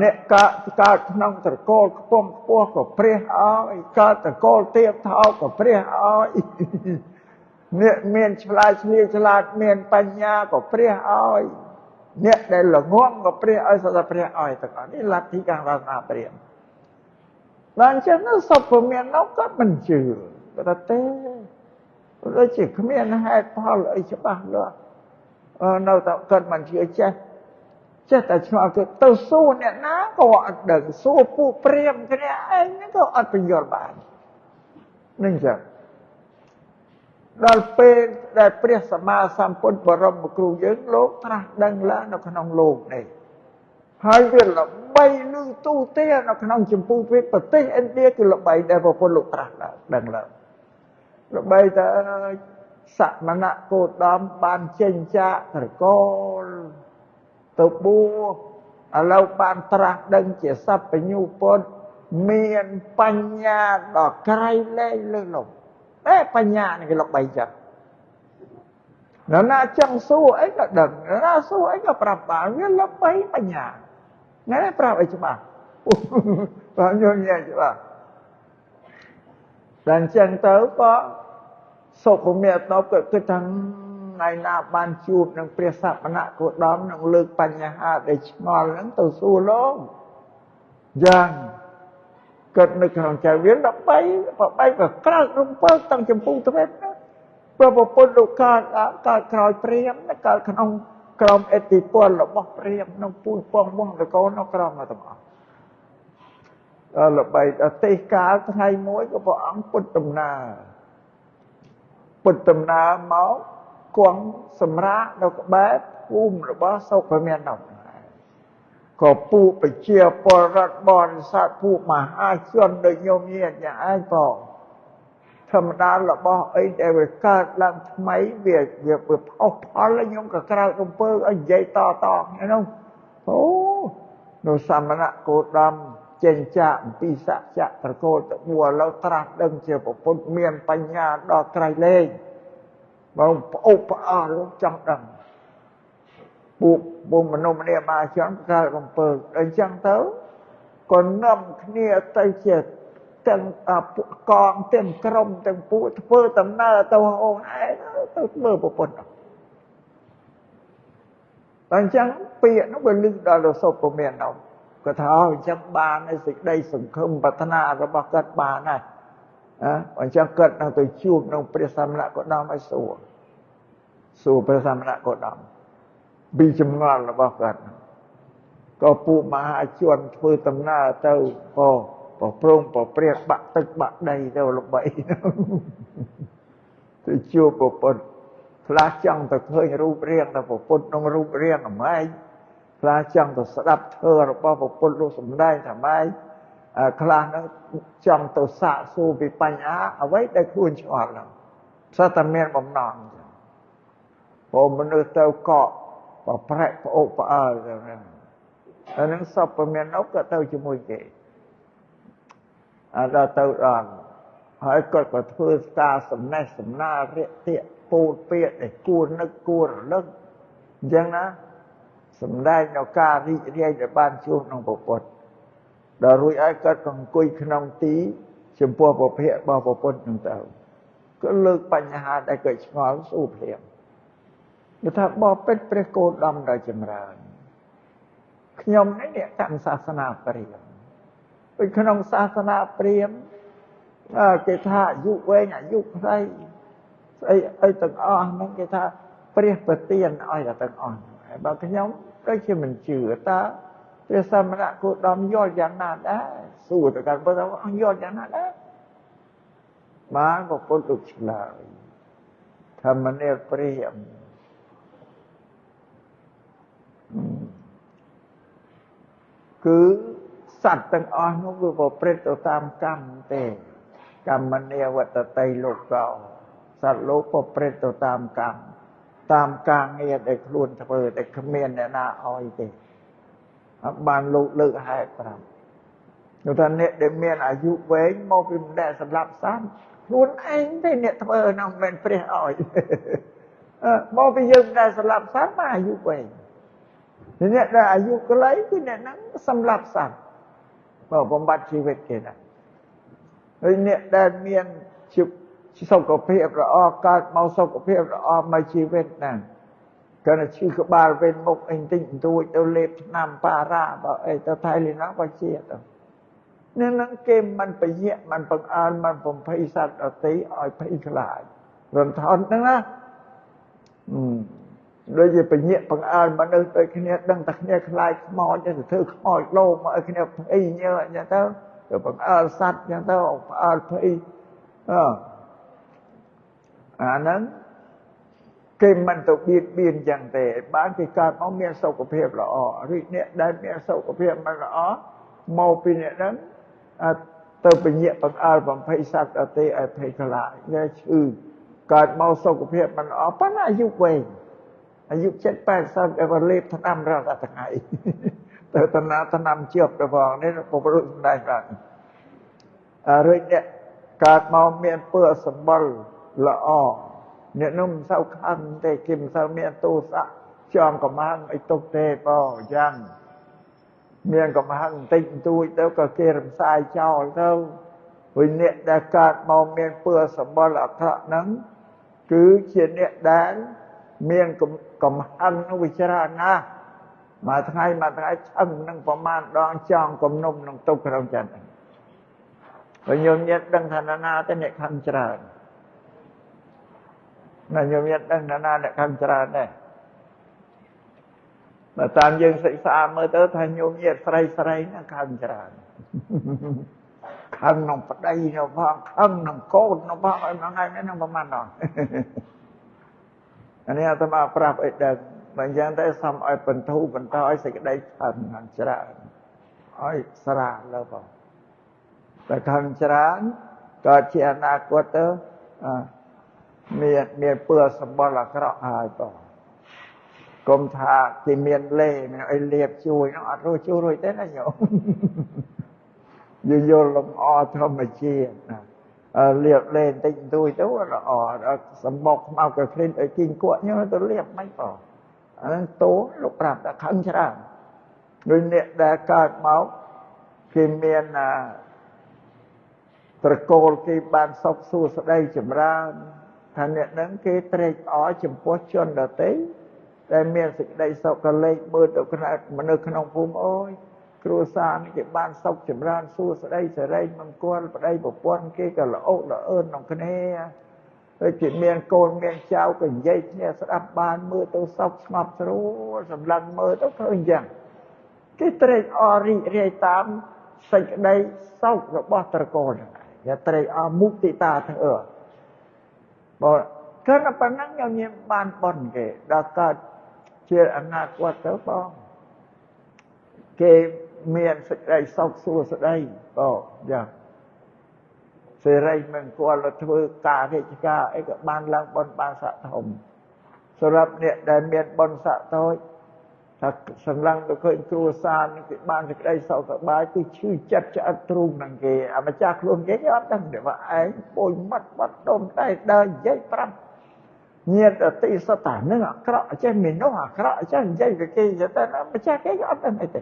អ្នកកើតក្នុងត្រកូលខ្ពង់ខ្ពស់ក៏ព្រះឲ្យកើតត្រកូលទាបថោកក៏ព្រះឲ្យអ្នកមានឆ្លាតឆ្លៀវឆ្លាតមានបញ្ញាក៏ព្រះឲ្យអ្នកដែលល្ងងក៏ព្រះឲ្យសុទ្ធតែព្រះឲ្យទាំងអស់នេះលទ្ធិខាងសាសនាព្រាហ្មណ៍ដល់អញ្ចឹងសុពមាននោះគាត់មិនជឿគាត់ថាទេដូចជាគ្មានហេតុផលអីច្បាស់លាស់នៅតែគាត់មិនជឿចេះចេះតែឆ្ងល់គឺទៅសួរអ្នកណាក៏អត់ដឹងសួរពួកព្រាហ្មណ៍គ្នាឯងក៏អត់ពន្យល់បាននឹងចឹងដល់ពេលដែលព្រះសម្មាសម្ពុទ្ធបរមគ្រូយើងលោកត្រាស់ដឹងឡើងនៅក្នុងលោកនេះហើយវាល្បីឮទូទេនៅក្នុងចម្ពោះទ្វីបប្រទេសឥណ្ឌាគឺល្បីដែលព្រះពុទ្ធលោកត្រាស់ដឹងឡើងល្បីតែសមណៈគោតមបានចេញចាកត្រកូលទៅបួសឥឡូវបានត្រាស់ដឹងជាសព្វញ្ញូពុទ្ធមានបញ្ញាដ៏ក្រៃលែងលើសលប់បញ្ញានេះគេល្បីចឹងនរណាចង់សួរអីក៏ដឹងនរណាសួរអីក៏ប្រាប់បានវាល្បីបញ្ញាណែប្រាប់ឲ្យច្បាស់ប្រាប់ញញែច្បាស់ដល់អញ្ចឹងទៅក៏សុពមេតបក៏គិតថាថ្ងៃណាបានជួបនឹងព្រះសមណៈគោតមនឹងលើកបញ្ហាដែលឆ្ងល់ហ្នឹងទៅសួរលោកយ៉ាងគាត់នៅក្នុងใจវាល្បីបបីក៏ក្រើករំពើតាំងចម្ពោះទ្វេណាព្រះពុទ្ធលោកកើតក្រោយព្រាហ្មណ៍កើតក្នុងក្រមឥទ្ធិពលរបស់ព្រាហ្មណ៍ក្នុងពូជពងវងតកូននៅក្រមទាំងអស់ដល់ល្បីដល់ទេសកាលថ្ងៃមួយក៏ព្រះអង្គពុទ្ធដំណើរពុទ្ធដំណើរមកគង់សម្រាកនៅក្បែរភូមិរបស់សុពមាននំក៏ពួកប្រជាពលរដ្ឋបរិស័ទពួកមហាជនដូចញោមញាតយ៉ាងឯងផងធម្មតារបស់អីដែលវាកើតឡើងថ្មីវាផុសផលញោមក៏ក្រៅរំពើឲ្យនិយាយតតហ្នឹងអូនៅសមណៈគោតមចេញចាកអំពីសច្ចៈត្រកូលទៅបួលឥឡូវត្រាស់ដឹងជាពុទ្ធមានបញ្ញាដល់ក្រៃលែងបងប្អូបផ្អើលចង់ដឹងពួកមនុស្សម្នាបាជនកើតរំពើអញ្ចឹងទៅក៏នាំគ្នាទៅជាទាំងកងទាំងក្រុមទាំងពួកធ្វើដំណើរទៅហោហែទៅមើលប្រពន្ធដល់អញ្ចឹងពាក្យនោះវាលឺដល់សុពមាននោះគាត់ថាអញ្ចឹងបានឯសេចក្តីសង្ឃឹមប្រាថ្នារបស់គាត់បានហើយអញ្ចឹងគាត់នឹងទៅជួបនឹងព្រះសមណៈគោតមឲ្យសួរព្រះសមណៈគោតមពីចម្ងល់របស់គាត់ក៏ពួកមហាជនធ្វើដំណើរទៅក៏ប្រព្រំប្រព្រាបាក់ទឹកបាក់ដីទៅល្បីទៅជួបពុទ្ធខ្លះចង់ទៅឃើញរូបរាងទៅពុទ្ធក្នុងរូបរាងអាម៉េចខ្លះចង់ទៅស្ដាប់ធម៌របស់ពុទ្ធលោកសម្ដែងថាម៉េចខ្លះហ្នឹងចង់ទៅសាកសួរពីបញ្ហាអ្វីដែលខ្លួនឆ្ងល់ហ្នឹងសុទ្ធតែមានបំណងព្រោះមនុស្សទៅកក់ប្រប្រែកប្អូបផ្អើលទៅហ្នឹងអាហ្នឹងសពមាននោះក៏ទៅជាមួយគេដល់ទៅដល់ ហើយគាត់ក៏ធ្វើការសំណេះសំណាលរាក់ទាក់ពោលពាក្យដែលគួរនឹកគួររលឹកអញ្ចឹងណាសម្ដែងនៅការរីករាយដែលបានជួបក្នុងព្រះពុទ្ធដល់រួចហើយគាត់ក៏អង្គុយក្នុងទីចំពោះពភៈរបស់ព្រះពុទ្ធហ្នឹងទៅក៏លើកបញ្ហាដែលគាត់ឆ្ងល់សួរភ្លាមគឺថាបបិទ្ធព្រះគោតមដ៏ចម្រើនខ្ញុំនេះអ្នកកាន់សាសនាព្រាហ្មណ៍ដូចក្នុងសាសនាព្រាហ្មណ៍គេថាអាយុវែងអាយុខ្លីស្អីអីទាំងអស់ហ្នឹងគេថាព្រះប្រទានឲ្យតែទាំងអស់ហើយបើខ្ញុំដូចជាមិនជឿតើព្រះសមណគោតមយល់យ៉ាងណាដែរសួរទៅកាន់ព្រះអង្គយល់យ៉ាងណាដែរបានព្រះពុទ្ធលោកឆ្លើយធម្មនាលព្រាហ្មណ៍គឺសត្វទាំងអស់នោះវាប្រព្រឹត្តទៅតាមកម្មទេកម្មនាវត្តតីលោកោសត្វលោកប្រព្រឹត្តទៅតាមកម្មតាមការងារដែលខ្លួនធ្វើតែគ្មានអ្នកណាឲ្យទេបានលោកលើកហេតុប្រាប់នោះថាអ្នកដែលមានអាយុវែងមកពីមិនដែលសម្លាប់សត្វខ្លួនឯងទេអ្នកធ្វើនោះមិនមែនព្រះឲ្យមកពីយើងមិនដែលសម្លាប់សត្វមកអាយុវែងអ្នកដែលអាយុខ្លីគឺអ្នកហ្នឹងសម្លាប់សត្វបើបំបត្តិជីវិតគេណាហើយអ្នកដែលមានសុខភាពល្អកើតមកសុខភាពល្អមកជីវិតណាគាត់តែឈឺក្បាលវិញមុខអីបន្តិចបន្តួចទៅលេបថ្នាំប៉ារ៉ាបើអីទៅថៃលីណាក៏ជាទៅនឹងនឹងគេមិនពញាក់មិនបង្អើលមិនបំភ័យសត្វដទៃឲ្យភ័យខ្លាចរន្ធត់ហ្នឹងណាដូចជាពញាក់បង្អើលមនុស្សដូចគ្នាដឹងតែគ្នាខ្លាចខ្មោចទៅធ្វើខ្មោចលោមកឲ្យគ្នាភ័យញើអញ្ចឹងទៅទៅបង្អើលសត្វអញ្ចឹងទៅបង្អើលភ័យអឺអាហ្នឹងគេមិនទៅបៀតបៀនចឹងទេបានគេកើតមកមានសុខភាពល្អឬអ្នកដែលមានសុខភាពមិនល្អមកពីអ្នកហ្នឹងទៅពញាក់បង្អើលបំភ័យសត្វដទៃឲ្យភ័យខ្លាចវាឈឺកើតមកសុខភាពមិនល្អប៉ុន្តែអាយុវែងអាយុ70 80ដែលលេបថ្នាំរាល់ថ្ងៃទៅតំណាថ្នាំជាប់ទៅផងនេះពុទ្ធសម្ដែងបាទរួចអ្នកកើតមកមានពើសម្បុរល្អអ្នកនោះមិនសូវខឹងទេគេមិនសូវមានទោសៈចងកំហឹងអីទុកទេបងអញ្ចឹងមានកំហឹងបន្តិចបន្តួចទៅក៏គេរំសាយចោលទៅវិញអ្នកដែលកើតមកមានពើសម្បុរអាក្រក់ហ្នឹងគឺជាអ្នកដែលមានកំហឹងនោះវាច្រើនណាស់មួយថ្ងៃមួយថ្ងៃឆឹងនឹងប្រមាណដងចងគំនុំនឹងទុកក្នុងចិត្តហើយញោមញាតដឹងថាណាទេអ្នកខឹងច្រើនណាញោមញាតដឹងថាណាអ្នកខឹងច្រើនដែរបើតាមយើងសិក្សាមើលទៅថាញោមញាតស្រីស្រីហ្នឹងខឹងច្រើនខឹងនឹងប្តីនៅផងខឹងនឹងកូននៅផងឲ្យមួយថ្ងៃនេះនឹងប្រមាណដងអានេះអាត្មាប្រាប់ឲ្យដឹងបើអញ្ចឹងទៅសុំឲ្យបន្ធូរបន្តឲ្យសេចក្តីខឹងហ្នឹងច្រើនឲ្យស្រាលលើបងតែខឹងច្រើនក៏ជាអនាគតទៅមានពើសម្បុរអាក្រក់ហើយបងកុំថាគេមានលេមានអីលៀបជួយហ្នឹងអត់រួចជួយរួចទេណាញោមយើងយល់លំអធម្មជាតិណាលៀបលេបន្តិចបន្តួចទៅល្អសម្បុកខ្មៅក៏ឃ្លីនឲ្យគីងគក់ញោមទៅលៀបមិនបងអាហ្នឹងតោលោកប្រាប់ថាខឹងច្រើនដូចអ្នកដែលកើតមកគេមានត្រកូលគេបានសុខសួស្តីចម្រើនថាអ្នកហ្នឹងគេត្រេកអរចំពោះជនដទៃដែលមានសេចក្តីសុខក៏លេចមើលទៅក្នុងមនុស្សក្នុងភូមិអូយគ្រួសារនេះគេបានសុខចម្រើនសួស្តីសេរីមង្គលប្តីប្រពន្ធគេក៏ល្អល្អឿនក្នុងគ្នាដូចជាមានកូនមានចៅក៏និយាយគ្នាស្ដាប់បានមើលទៅសុខស្ងប់ស្រួលសម្លឹងមើលទៅឃើញអញ្ចឹងគេត្រេកអររីករាយតាមសេចក្តីសុខរបស់ត្រកូលហ្នឹងគេត្រេកអរមុទិតាធ្វើបើគឺប៉ុណ្ណឹងញញបានប៉ុនគេដល់កើតជាអនាគតទៅបងគេមានសេចក្តីសុខសួស្តីបងយ៉ាងសេរីមង្គលធ្វើការរាជការអីក៏បានឡើងបុណ្យបានស័ក្តិធំសម្រាប់អ្នកដែលមានបុណ្យស័ក្តិតូច ថាសម្លឹងទៅឃើញគ្រួសារនឹងគេបានសេចក្តីសុខសប្បាយគឺឈឺចិត្តឆ្អិតទ្រូងនឹងគេអាម្ចាស់ខ្លួនគេគេអត់ដឹងទេว่าឯងពុយមាត់បាត់ដុំតែដើរនិយាយប្រាប់ញាតិតិសតានឹងអាក្រក់ចេះមនុស្សអាក្រក់ចេះនិយាយទៅគេតែម្ចាស់គេអត់ដឹងអីទេ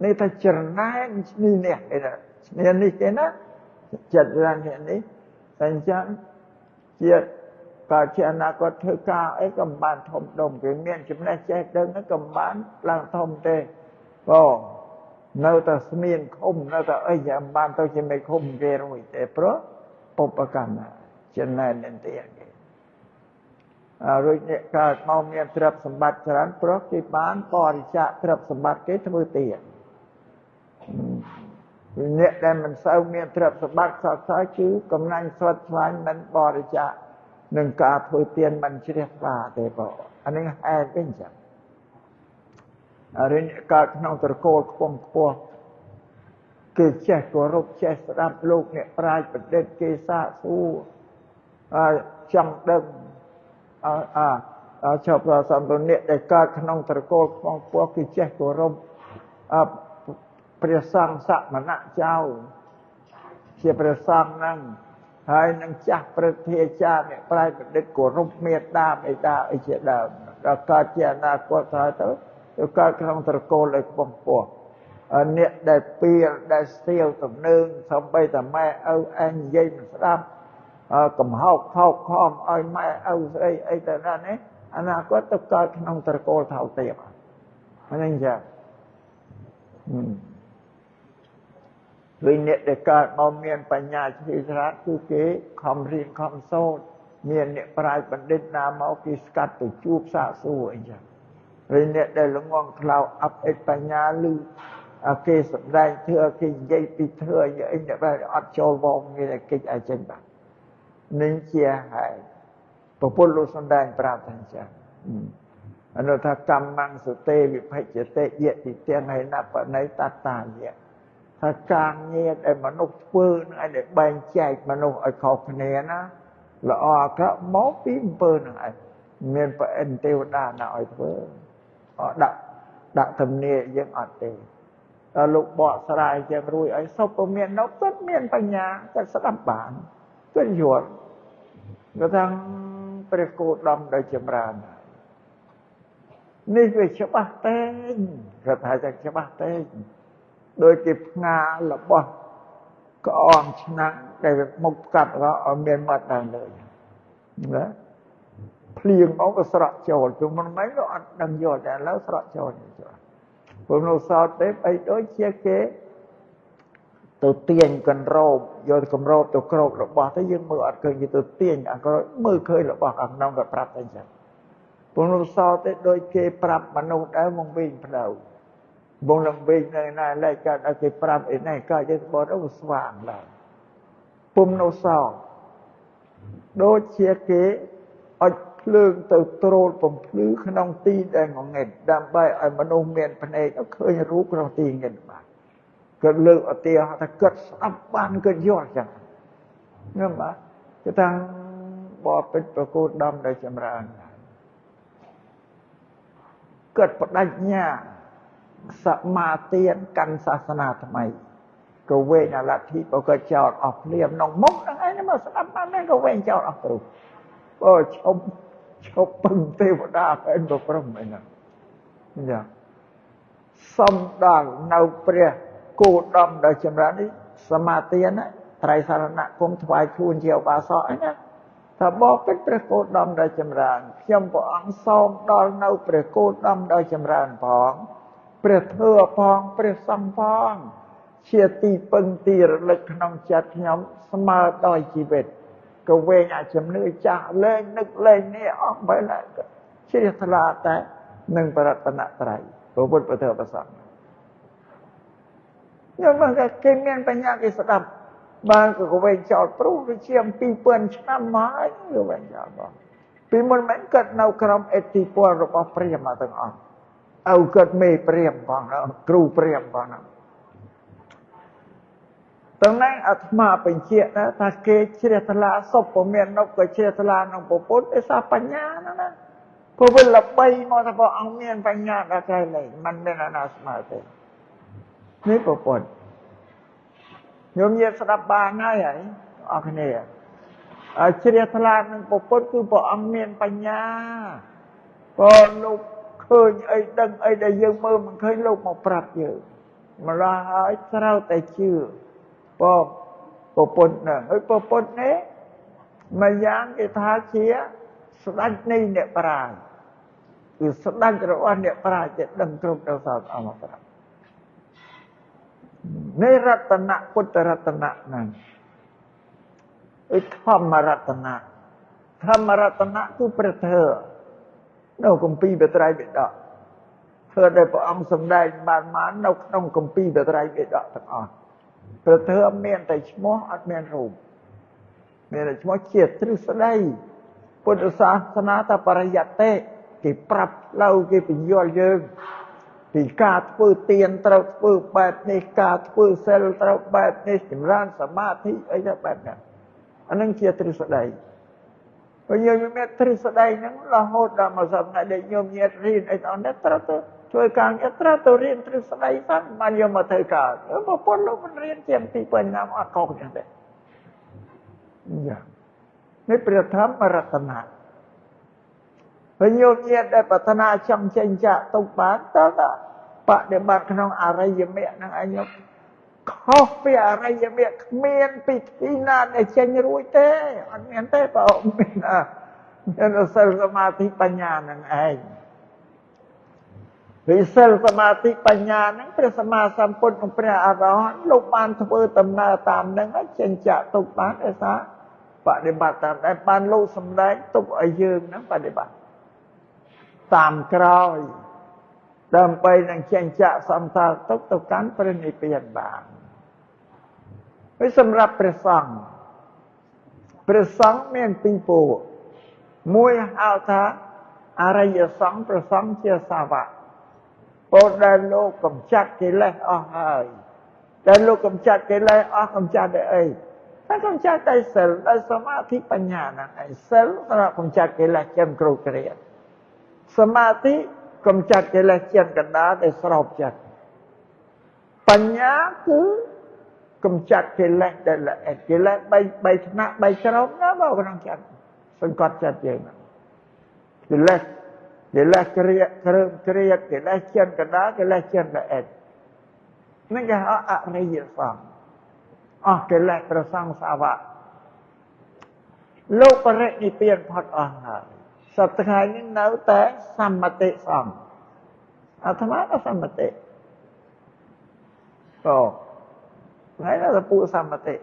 នេះថាច្រណែនឈ្នីនេះគេណាឈ្នីនេះគេណាចិត្តរាននេះតែអញ្ចឹងជាបើជាអនាគតធ្វើការអីក៏មិនបានធំដុំគេមានចំណេះចេះដឹងក៏មិនបានឡើងធំទេក៏នៅតែស្មៀនឃុំនៅតែអីយ៉ាងមិនបានទៅជាមេឃុំគេរួចទេព្រោះបុព្វកម្មចំណែននឹងទៀតគេរួចអ្នកកើតមកមានទ្រព្យសម្បត្តិច្រើនព្រោះគេបានបរិច្ចាគទ្រព្យសម្បត្តិគេធ្វើទៀតអ្នកដែលមិនសូវមានទ្រព្យសម្បត្តិសោកសៅគឺកំណាញ់ស្វិតស្វាញមិនបរិច្ចាគនឹងការធ្វើទានមិនជ្រះថ្លាទេបងអានេះហេតុវិញចឹងរិញកើតក្នុងត្រកូលខ្ពង់ខ្ពស់គេចេះគោរពចេះស្ដាប់លោកអ្នកប្រាជ្ញបណ្ឌិតគេសាកសួរចង់ដឹងចប់ប្រសំទអ្នកដែលកើតក្នុងត្រកូលខ្ពង់ខ្ពស់គេចេះគោរពព្រះសង្ឃសមណៈចៅជាព្រះសង្ឃហ្នឹងហើយនឹងចាស់ព្រឹទ្ធាចារ្យអ្នកប្រាជ្ញបណ្ឌិតគោរពមេត្តាបិតាអីជាដើមដល់កើតជាអនាគតហើយទៅកើតក្នុងត្រកូលឲ្យខ្ពង់ខ្ពស់អ្នកដែលពៀលដែលស្ទាវទំនើងសំបីតែម៉ែឪឯងនិយាយមិនស្ដាប់កំហោកខោកខំឲ្យម៉ែឪស្អីអីទៅណានេះអនាគតទៅកើតក្នុងត្រកូលថោកទាបហ្នឹងចឹងវិញអ្នកដែលកើតមកមានបញ្ញាជ្រះថ្លាគឺគេខំរៀនខំសូត្រមានអ្នកប្រាជ្ញបណ្ឌិតណាមកគេស្កាត់ទៅជួបសាកសួរអីចឹងវិញអ្នកដែលល្ងងខ្លៅអបអិតបញ្ញាឮគេសម្ដែងធ្វើគេនិយាយពីធ្វើអីអ្នកបែរអត់ចូលវងគេកិច្ចឲ្យចេញបាទនឹងជាហេតុប្រពន្ធលោកសម្ដែងប្រាប់ថាអញ្ចឹងអនុថាកម្មੰសតេវិភជ្ជតិយតិទាំងហេណបណៃតតាយៈថាការងារដែលមនុស្សធ្វើនឹងឯងដែលបែងចែកមនុស្សឲ្យខុសគ្នាណាល្អអាក្រក់មកពីអំពើនឹងឯងមានប្រអិនទេវតាណាឲ្យធ្វើអត់ដាក់ទំនាយយើងអត់ទេដល់លោកបកស្រាយចឹងរួចឲ្យសុពមាននៅគាត់មានបញ្ញាគាត់ស្ដាប់បានគាត់យល់គាត់ថាព្រះគោដមដោយចម្រើននេះវាច្បាស់តែគាត់ថាចឹងច្បាស់តែដោយគេផ្ងារបស់ក្អមឆ្នាំងដែលមុខកាត់ក៏ឲ្យមានមាត់ឡើងលើណាភ្លៀងមកក៏ស្រក់ចូលពីមុនមិនក៏អត់ដឹងយល់តែឥឡូវស្រក់ចូលព្រោះនៅសោតទេអីដូចជាគេទៅទាញកណ្រោបយកកម្របទៅគ្របរបស់ទៅយើងមើលអត់ឃើញគេទៅទាញអាក្រោយមើលឃើញរបស់ខាងក្នុងក៏ប្រាប់តែអញ្ចឹងព្រោះនៅសោតទេដូចគេប្រាប់មនុស្សដែរមកវិញផ្លូវបងនឹងវិញនៅណាលែកកើតឲ្យគេប្រាប់អីនេះកើតយើងបត់ទៅស្វាងឡើងពុំនៅសោដូចជាគេអុចភ្លើងទៅត្រួតបំភ្លឺក្នុងទីដែលងងឹតដើម្បីឲ្យមនុស្សមានភ្នែកឃើញរូបក្នុងទីងឹតបាទគាត់លើកឧទាហរណ៍ថាគាត់ស្ដាប់បានគាត់យល់ចឹងហ្នឹងបាទគឺថាបបិទ្ធប្រកូតដំដែលចម្រើនគាត់បដិញ្ញាសមាទានកាន់សាសនាថ្មីក៏វែងអាលទ្ធិបើក៏ចោលអស់ភ្លាមក្នុងមុខហ្នឹងឯងមកស្ដាប់បានហ្នឹងក៏វែងចោលអស់គ្រូបើឈប់ពឹងទេវតាឯងក៏ព្រមអីហ្នឹងចាសំដល់នៅព្រះគោដមដែលចម្រើននេះសមាទានត្រៃសារណគមថ្វាយខ្លួនជាឧបាសកអីណាថាបបិទ្ធព្រះគោដមដែលចម្រើនខ្ញុំព្រះអង្គសូមដល់នៅព្រះគោដមដែលចម្រើនផងព្រះធម៌ផងព្រះសង្ឃផងជាទីពឹងទីរលឹកក្នុងចិត្តខ្ញុំស្មើដោយជីវិតក៏វែងអាជំនឿចាស់លែងនឹកលែងនេះអស់បែរឡើងជ្រះថ្លាតែនឹងបរតនត្រ័យព្រះពុទ្ធព្រះធម៌ព្រះសង្ឃខ្ញុំមកគេមានបញ្ញាគេស្ដាប់បានក៏វែងចោលព្រោះវាជាង2000ឆ្នាំមកហើយវាវែងចោលបងពីមុនមិនគាត់នៅក្រោមឥទ្ធិពលរបស់ព្រាហ្មណ៍ទាំងអស់ឪគាត់មេព្រាហ្មណ៍ផងគ្រូព្រាហ្មណ៍ផងទាំងนั้นអាត្មាបញ្ជាក់ថាគេជ្រះថ្លាសុពមាននុកក៏ជ្រះថ្លាក្នុងពុទ្ធឯសាបញ្ញាហ្នឹងណា ព្រោះវាល្បីមកថាព្រះអង្គមានបញ្ញាដល់ក្រៃលែងមិនមានអាណាស្មើទេនេះប្រពន្ធញោមញាតស្ដាប់បានហើយហើយអរគ្នាជ្រះថ្លានឹងប្រពន្ធគឺព្រះអង្គមានបញ្ញាព្រោះលោកឃើញអីដឹងអីដែលយើងមើលមិនឃើញលោកមកប្រាប់យើងម្ល៉េះហើយត្រូវតែជឿប្រពន្ធហ្នឹងហើយប្រពន្ធនេះមួយយ៉ាងគេថាជាស្ដេចនៃអ្នកប្រាជ្ញគឺស្ដេចរបស់អ្នកប្រាជ្ញដែលដឹងគ្រប់ដល់សោតអមប្រាប់នេះរតនៈពុទ្ធរតនៈហ្នឹងឯធម្មរតនៈធម្មរតនៈគឺព្រះធម៌នៅគម្ពីរបត្រៃបិដកធ្វើដែលព្រះអង្គសម្ដែងបានមកនៅក្នុងគម្ពីរបត្រៃបិដកទាំងអស់ព្រះធម៌មានតែឈ្មោះអត់មានរូបមានតែឈ្មោះជាទ្រឹស្ដីពុទ្ធសាសនាតបរិយត្តិគេប្រាប់ផ្លូវគេបញ្យល់យើងពីការធ្វើទានត្រូវធ្វើបែបនេះការធ្វើសិលត្រូវបែបនេះចម្រើនសមាធិអីទៅបែបហ្នឹងអានឹងជាទ្រឹស្ដីព្រោះយើងមានទ្រឹស្ដីហ្នឹងរហូតដល់មកសប្តាហ៍ដែលញោមញាតរៀនអីទាំងនេះត្រូវទៅជួយការងារត្រូវទៅរៀនទ្រឹស្ដីសិនបានយកមកធ្វើការប្រពន្ធលោកមិនរៀនជាង2000ឆ្នាំអត់ខុសចឹងទេយ៉ានេះព្រះធម្មរតនៈហើយញោមញាតដែលប្រាថ្នាចង់ចេញចាកទុកបានតើបដិបត្តិក្នុងអរិយមគ្គហ្នឹងឯងញោមខុសពីអរិយមគ្គគ្មានពិធីណាដែលចេញរួចទេអត់មានទេបងមានមានសិលសមាធិបញ្ញាហ្នឹងឯងវិសិលសមាធិបញ្ញាហ្នឹងព្រះសម្មាសម្ពុទ្ធនិងព្រះអរហន្តលោកបានធ្វើដំណើរតាមហ្នឹងហើយចេញចាកទុកបានដោយសារបដិបត្តិតាមដែលបានលោកសម្ដែងទុកឲ្យយើងហ្នឹងបដិបត្តិតាមក្រោយដើម្បីនឹងចេញចាកសង្សារទុកទៅកាន់ព្រះនិព្វានបានហើយសម្រាប់ព្រះសង្ឃព្រះសង្ឃមានពីរពួកមួយហៅថាអរិយសង្ឃព្រះសង្ឃជាសាវកពោលដែលលោកកំចាត់កិលេសអស់ហើយដែលលោកកំចាត់កិលេសអស់កំចាត់ដោយអីតែកំចាត់ដោយសិលដោយសមាធិបញ្ញាហ្នឹងឯងសិលសម្រាប់កំចាត់កិលេសចឹងគ្រប់គ្រាសមាធិកំចាត់កិលេសជាងកណ្ដាលដែលស្របចិត្តបញ្ញាគឺកំចាត់កិលេសដែលល្អិតកិលេស3ថ្នាក់3ក្រុមណាបើក្នុងចិត្តសង្កត់ចិត្តយើងកិលេសកិលេសគ្រាគ្រើមគ្រាកិលេសជាងកណ្ដាលកិលេសជាងល្អិតនេះគេហៅអរិយសង្ឃអស់កិលេសព្រះសង្ឃសាវកលោកបរិនិព្វានផុតអស់ហើយសប្តាហ៍នេះនៅតែសមតិសង្ឃអាត្មាក៏សមតិក៏ថ្ងៃនេះទៅពួកសមតិ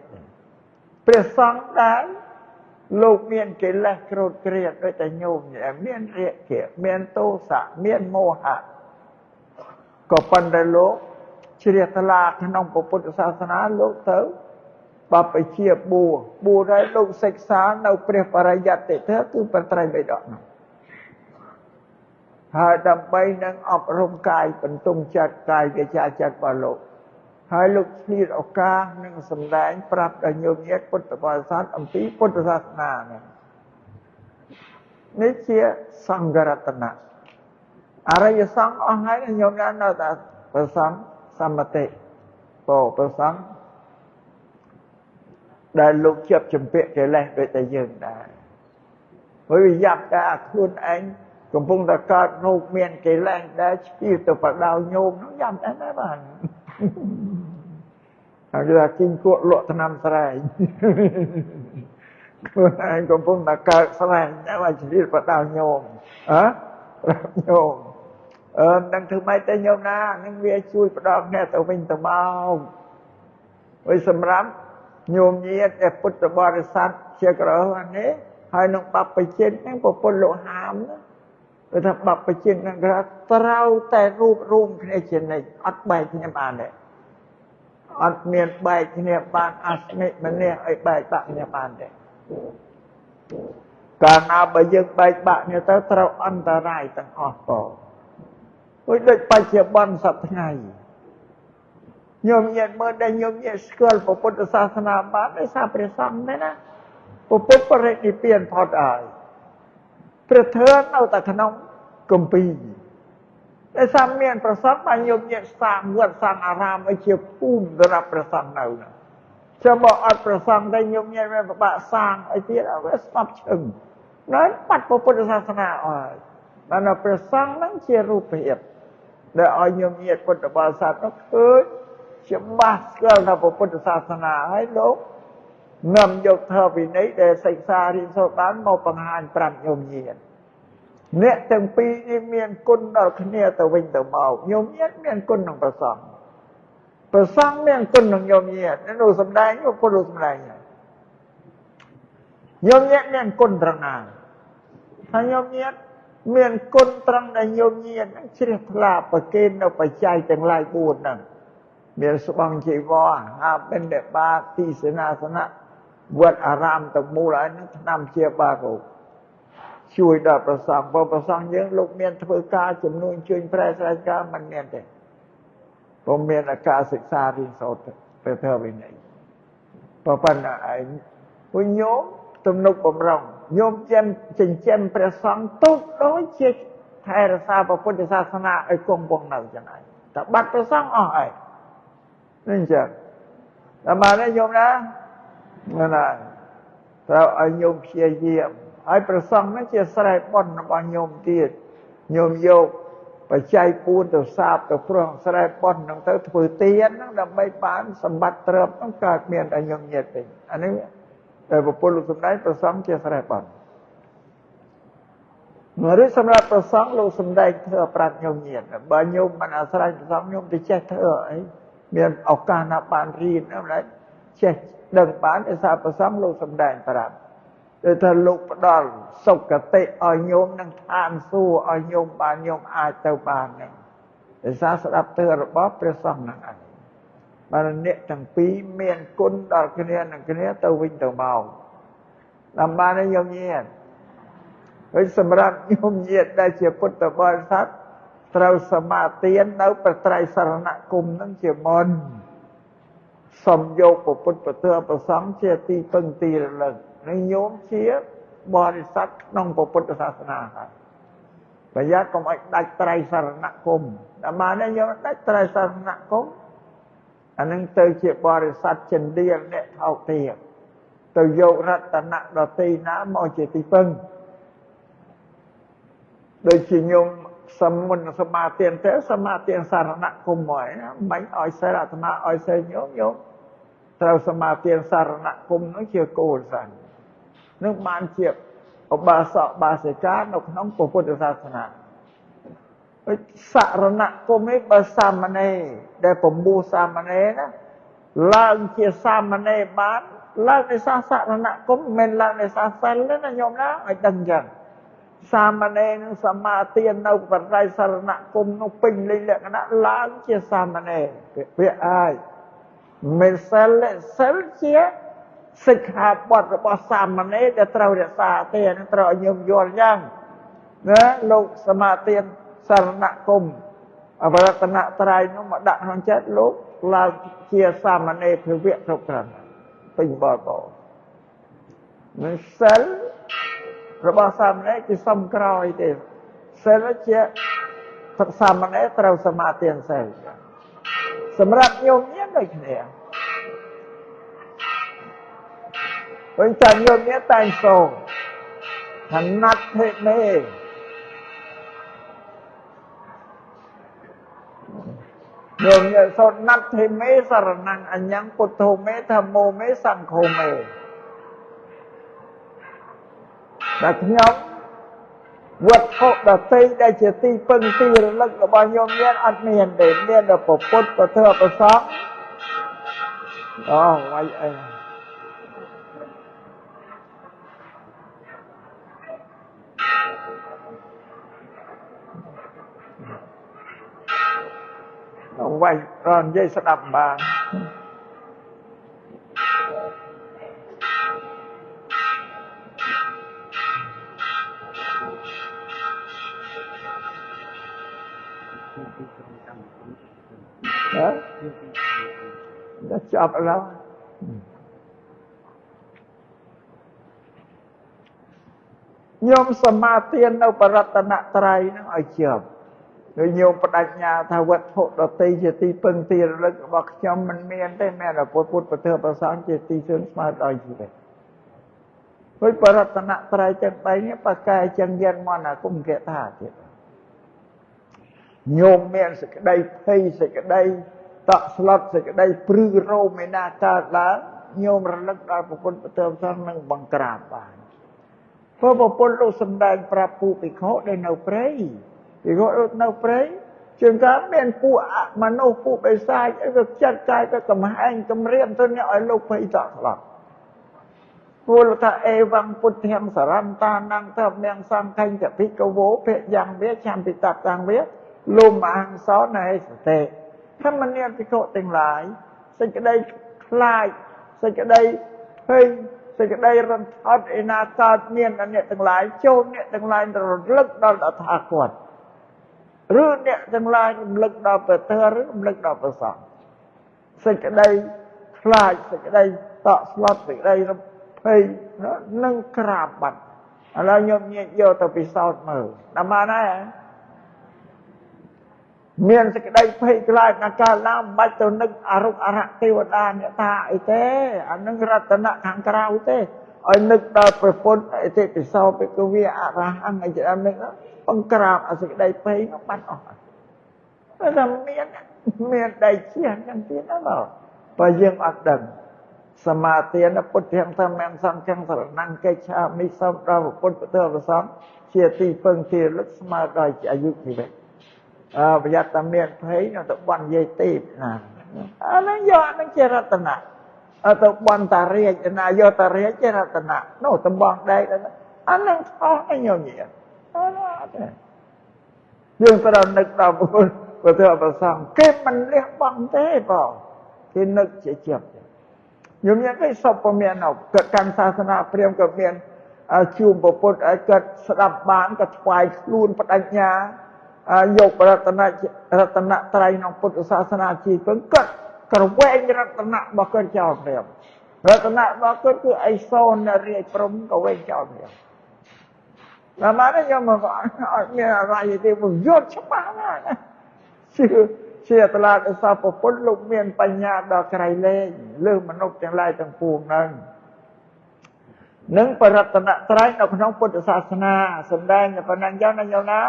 ព្រះសង្ឃដែរលោកមានកិលេសក្រោធគ្រាដូចតែញោមមានរាគៈមានទោសៈមានមោហៈក៏ប៉ុន្តែលោកជ្រះថ្លាក្នុងពុទ្ធសាសនាលោកទៅបព្វជិបួបួហើយលោកសិក្សានៅព្រះបរិយត្តិធម៌គឺព្រះត្រៃបិដកនោះហើយដើម្បីនឹងអប់រំកាយបន្ទង់ចិត្តកាយវាចាចិត្តរបស់លោកហើយលោកឆ្លៀតឱកាសនឹងសម្ដែងប្រាប់ដល់ញោមញាតិពុទ្ធបរិស័ទអំពីពុទ្ធសាសនានេះនេះជាសង្ឃរតនៈអរិយសង្ឃអស់ហើយញោមញាតិនៅតែព្រះសង្ឃសមតិពោព្រះសង្ឃដែលលោកជាប់ជំពាក់កិលេសដូចតែយើងដែរព្រោះវាយ៉ាប់តែខ្លួនឯងកំពុងតែកើតរូបមានកិលេសដែលឆ្ពីទៅបដៅញោមនោះយ៉ាប់ដែរណាបាទហើយគេថាគីងគក់លក់ថ្នាំស្រែងខ្លួនឯងកំពុងតែកើតស្រែងតែว่าឆ្លៀតបដៅញោមហ៎ប្រាប់ញោមនឹងធ្វើម៉េចទៅញោមណានឹងវាជួយផ្ដល់គ្នាទៅវិញទៅមកហើយសម្រាប់ញោមញាតិដែលពុទ្ធបរិស័ទជាក្រហនេះហើយនឹងបព្វជិតហ្នឹងប្រពន្ធលោកហាមណាគឺថាបព្វជិតហ្នឹងគេត្រូវតែរួបរួមគ្នាជានិច្ចអត់បែកគ្នាបានទេអត់មានបែកគ្នាបានអស្មិម្នាក់ឲ្យបែកបាក់គ្នាបានទេកាលណាបើយើងបែកបាក់គ្នាទៅត្រូវអន្តរាយទាំងអស់បងដូចបច្ចុប្បន្នសប្តាហ៍ថ្ងៃញោមញាតិមើលដែលញោមញាតិស្គាល់ពុទ្ធសាសនាបានដោយសារព្រះសង្ឃទេណាពុទ្ធបរិនិព្វានផុតហើយ ព្រះធម៌នៅតែក្នុងគម្ពីរតែសាមានប្រសពបានញោមញាតសាងវត្តសាងអារាមឲ្យជាភូមិសម្រាប់ប្រសពនៅចាំបើអត់ប្រសងតែញោមញាតវាពិបាកសាងអីទៀតវាស្បឈឹងណាបាត់ពុទ្ធសាសនាអស់បានប្រសងហ្នឹងជារូបភាពដែលឲ្យញោមញាតពុទ្ធបរិស័ទនោះឃើញច្បាស់ស្គាល់ថាពុទ្ធសាសនាហើយលោកនាំយកធម៌វិន័យដែលសិក្សារៀនសូត្របានមកបង្ហាញប្រាប់ញោមញាតអ្នកទាំងពីរនេះមានគុណដល់គ្នាទៅវិញទៅមកញោមញាតមានគុណនឹងប្រសងប្រសងមានគុណនឹងញោមញាតនោះសំដែងពុទ្ធសំដែងញោមញាតមានគុណត្រង់ណាថាញោមញាតមានគុណត្រង់ដែលញោមញាតនឹងជ្រះថ្លាប្រគេននៅបច្ច័យទាំងឡាយ4ហ្នឹងមានស្បង់ជីវរអាហារបិណ្ឌបាតទីសេនាសនៈវត្តអារាមទាំងមូលហើយនឹងឆ្នាំជាបារោជួយដល់ប្រសងបើប្រសងយើងលោកមានធ្វើការជំនួញជួយប្រែស្រែការមិនមានទេពុំមានឱកាសសិក្សារៀនសូត្រទៅធ្វើវិន័យប៉ុណ្ណាឯងពួកញោមទំនុកបំរុងញោមចិញ្ចឹមព្រះសង្ឃទុកដូចជាថែរក្សាពុទ្ធសាសនាឲ្យគង់វង្សនៅចឹងឯងតែបាត់ព្រះសង្ឃអស់ឯងនេះចឹងតែមកនេះញោមណាណាត្រូវឲ្យញោមព្យាយាមហើយព្រះសង្ឃហ្នឹងជាស្រែបុណ្យរបស់ញោមទៀតញោមយកបច្ច័យ4ទៅសាបទៅព្រោះស្រែបុណ្យហ្នឹងទៅធ្វើទានហ្នឹងដើម្បីបានសម្បត្តិទ្រព្យហ្នឹងកើតមានឲ្យញោមញាតវិញអានេះតែពុទ្ធលោកសម្ដែងព្រះសង្ឃជាស្រែបុណ្យឬសម្រាប់ព្រះសង្ឃលោកសម្ដែងធ្វើប្រាប់ញោមញាតបើញោមមិនអាស្រ័យព្រះសង្ឃញោមទៅចេះធ្វើអីមានឱកាសណាបានរៀនហ្នឹងចេះដឹងបានដោយសារព្រះសង្ឃលោកសម្ដែងប្រាប់ដូចថាលោកផ្ដល់សុគតិឲ្យញោមនឹងឋានសួគ៌ឲ្យញោមបានញោមអាចទៅបានហ្នឹងដោយសារស្ដាប់ទិរបស់ព្រះសង្ឃហ្នឹងឯងបានអ្នកទាំងពីរមានគុណដល់គ្នានឹងគ្នាទៅវិញទៅមកដើម្បីបានញោមញាតហើយសម្រាប់ញោមញាតដែលជាពុទ្ធបរិស័ទត្រូវសមាទាននៅព្រះត្រៃសរណគមហ្នឹងជាមុនសំយកពុទ្ធពធប្រសង្ឃជាទីពឹងទីរលឹកនឹងញោមជាបរិស័ទក្នុងពុទ្ធសាសនាហើយប្រយ័ត្នកុំឲ្យដាច់ត្រៃសរណគមដើម្បីនេះញោមដាច់ត្រៃសរណគមអានឹងទៅជាបរិស័ទចិន្ទាអ្នកថោកទាបទៅយករតនៈដតីណាមកជាទីពឹងដូចជាញោមសមុនសមាទានទៅសមាទានសារណគមមកណាមិនឲ្យសិលអាត្មាឲ្យសិលញោមញោមត្រូវសមាទានសារណគមនោះជាគោលសិននឹងបានជាឧបាសកបាសិកានៅក្នុងពុទ្ធសាសនាសារណគមនេះបើសាមណេរដែលពំពោះសាមណេរណាឡើងជាសាមណេរបានឡើងដោយសារសារណគមមិនឡើងដោយសារសិលទេណាញោមណាឲ្យដឹងចឹងសាមណេរនឹងសមាទាននៅបរិយសារណគមនោះពេញលេញលក្ខណៈឡើងជាសាមណេរវាអាចមិនសិលសិលជាសិក្ខាបទរបស់សាមណេរដែលត្រូវរក្សាទេអានឹងត្រូវឲ្យញោមយល់យ៉ាងណាលោកសមាទានសារណគមអវរតនត្រ័យនោះមកដាក់ក្នុងចិត្តលោកឡើងជាសាមណេរភវៈគ្រប់គ្រាន់ពេញបរិបូរណ៍នឹងសិលរបស់សាមណេរគឺសំក្រោយទេសិលជាសាមណេរត្រូវសមាទានសិលសម្រាប់ញោមញាតដូចគ្នាវិញតែញោមញាតតែងសូមថាណាត់ធិមេញោមញាតសូត្រណាត់ធិមេសរណੰអញ្ញੰពុទ្ធោមេធម្មោមេសង្ឃោមេតែខ្ញុំវត្ថុដទៃដែលជាទីពឹងទីរលឹករបស់ញោមញាតអត់មានទេមានតែពុទ្ធពធប្រសង្ឃអូវាយអីវាយរននិយាយស្ដាប់បាន ដល់ចប់ឡើយ ញោមសមាទាននៅបរតនត្រ័យហ្នឹងឲ្យជាប់ដូចញោមបដិញ្ញាថាវត្ថុដទៃជាទីពឹងទីរលឹករបស់ខ្ញុំមិនមានទេមានតែពុទ្ធពធប្រសង្ឃជាទីសឿនស្មើដល់ជីវិតព្រោះបរតនត្រ័យទាំង3នេះបកែចឹងយានមន្តអាគមកថាទៀតញោមមានសេចក្តីភ័យសេចក្តីតក់ស្លុតសេចក្តីព្រឺរោមឯណាកើតឡើងញោមរលឹកដល់ព្រះពុទ្ធពធប្រសង្ឃនឹងបង្ក្រាបបានព្រោះព្រះពុទ្ធលោកសម្ដែងប្រាប់ពួកភិក្ខុដែលនៅព្រៃភិក្ខុនៅព្រៃជាងកាលមានពួកមនុស្សពួកបិសាចអីវាចិត្តកាយទៅកំហែងគំរាមទៅអ្នកឲ្យលោកភ័យតក់ស្លុតព្រោះលោកថាអេវੰពុទ្ធាំសរន្តានំធម្មំសង្ឃញ្ចភិក្ខវោភយ៉ាងវាឆន្ទិតតាំងវាលំអហង្សោណេសតិធម្មនាភិក្ខុទាំងឡាយសេចក្តីខ្លាចសេចក្តីភ័យសេចក្តីរន្ធត់ឯណាកើតមានដល់អ្នកទាំងឡាយចូលអ្នកទាំងឡាយរលឹកដល់តថាគតឬអ្នកទាំងឡាយរំលឹកដល់ព្រះធម៌ឬរំលឹកដល់ព្រះសង្ឃសេចក្តីខ្លាចសេចក្តីតក់ស្លុតសេចក្តីរភ័យនឹងក្រាបបាត់ឥឡូវញោមញាតយកទៅពិសោធន៍មើលតាមបានហើយមានសេចក្តីភ័យខ្លាចណាកើតឡើងមិនបាច់ទៅនឹកអរុអរៈទេវតាអ្នកតាអីទេអានឹងរតនៈខាងក្រៅទេឲ្យនឹកដល់ព្រះពុទ្ធអតិពិសោភិក្ខុវាអរហង្គអីជាដើមនេះបង្ក្រាបអសេចក្តីភ័យនោះបាត់អស់តែថាមានដៃជះចឹងទៀតណាបងបើយើងអត់ដឹងសមាទានពុទ្ធធម្មំសង្ឃំសរណង្កិច្ឆាមិសូមដល់ពុទ្ធពធប្រសង្ឃជាទីពឹងទីរលឹកស្មើដល់អាយុជីវិតប្រយ័ត្នតែមានភ័យនៅទៅបន់យាយទេពណាអានឹងយកអានឹងជារតនៈអត់ទៅបន់តារាជណាយកតារាជជារតនៈនោះតំបងដែកអានឹងខុសណាញោមញាតអត់ទេយើងត្រូវនឹកដល់ពុទ្ធពធប្រសង្ឃគេមិនលះបង់ទេបងគេនឹកជាជាប់ញោមញាតគេសពមានកើតកាន់សាសនាព្រាហ្មណ៍ក៏មានជួមពុទ្ធឲ្យគាត់ស្ដាប់បានក៏ថ្វាយខ្លួនបដិញ្ញាយករតនៈរតនត្រ័យក្នុងពុទ្ធសាសនាជាពឹងគាត់ក្រវែងរតនៈរបស់គាត់ចោលព្រាមរតនៈរបស់គាត់គឺអីសូនរាជព្រំក៏វែងចោលព្រាមដល់មកនេះខ្ញុំមកអត់មានអីទេយល់ច្បាស់ណាស់ជាតឡាដោយសារពុទ្ធលោកមានបញ្ញាដល់ក្រៃលែងលើមនុស្សទាំងឡាយទាំងពួងហ្នឹងនឹងបរតនត្រ័យនៅក្នុងពុទ្ធសាសនាសម្ដែងប៉ុណ្ណឹងចឹងណាញោមណា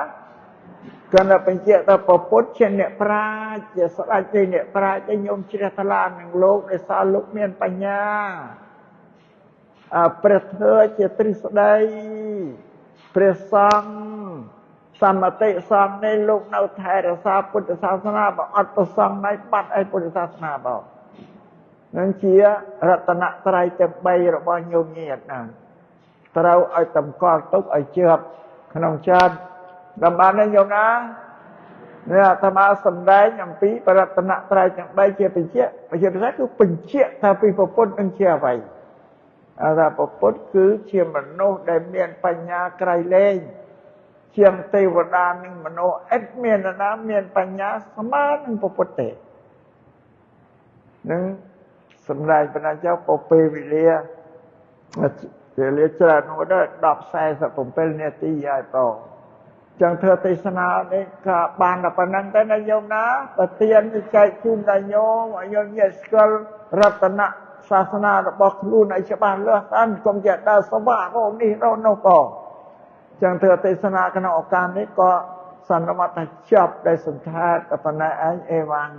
គាត់តែបញ្ជាក់ថាពុទ្ធជាអ្នកប្រាជ្ញជាស្ដេចជាអ្នកប្រាជ្ញឯញោមជ្រះថ្លានឹងលោកដោយសារលោកមានបញ្ញាព្រះធម៌ជាទ្រឹស្ដីព្រះសង្ឃសមតិសង្ឃនេះលោកនៅថែរក្សាពុទ្ធសាសនាបើអត់ព្រះសង្ឃណៃបាត់ឯពុទ្ធសាសនាបងនឹងជារតនត្រ័យទាំង3របស់ញោមញាតហ្នឹងត្រូវឲ្យតម្កល់ទុកឲ្យជាប់ក្នុងចិត្តតំបានទេញោមណានេះអាត្មាសម្ដែងអំពីបរតនត្រ័យទាំង3ជាបញ្ជាក់ជាពិសេសគឺបញ្ជាក់ថាពីពុទ្ធនឹងជាអ្វីថាពុទ្ធគឺជាមនុស្សដែលមានបញ្ញាក្រៃលែងជាងទេវតានិងមនុស្សឥតមានណាមានបញ្ញាស្មើនឹងពុទ្ធទេនឹងសម្ដែងបណ្ដាចៅពពេលវេលាវេលាច្រើននោះដល់10:47នាទីហើយបងចឹងធ្វើទេសនានេះក៏បានតែប៉ុណ្្នឹងទៅណាញោមណាប្រធានចែកជូនដល់ញោមឲ្យញោមញាតស្គាល់រតនៈសាសនារបស់ខ្លួនឲ្យច្បាស់លាស់សិនកុំចេះដើរស្វារោនេះរោនោះបងចឹងធ្វើទេសនាក្នុងឱកាសនេះក៏សន្មតថាចប់ដែលសង្ខេបតែប៉ុណ្ណេះឯងអេវ៉ាំង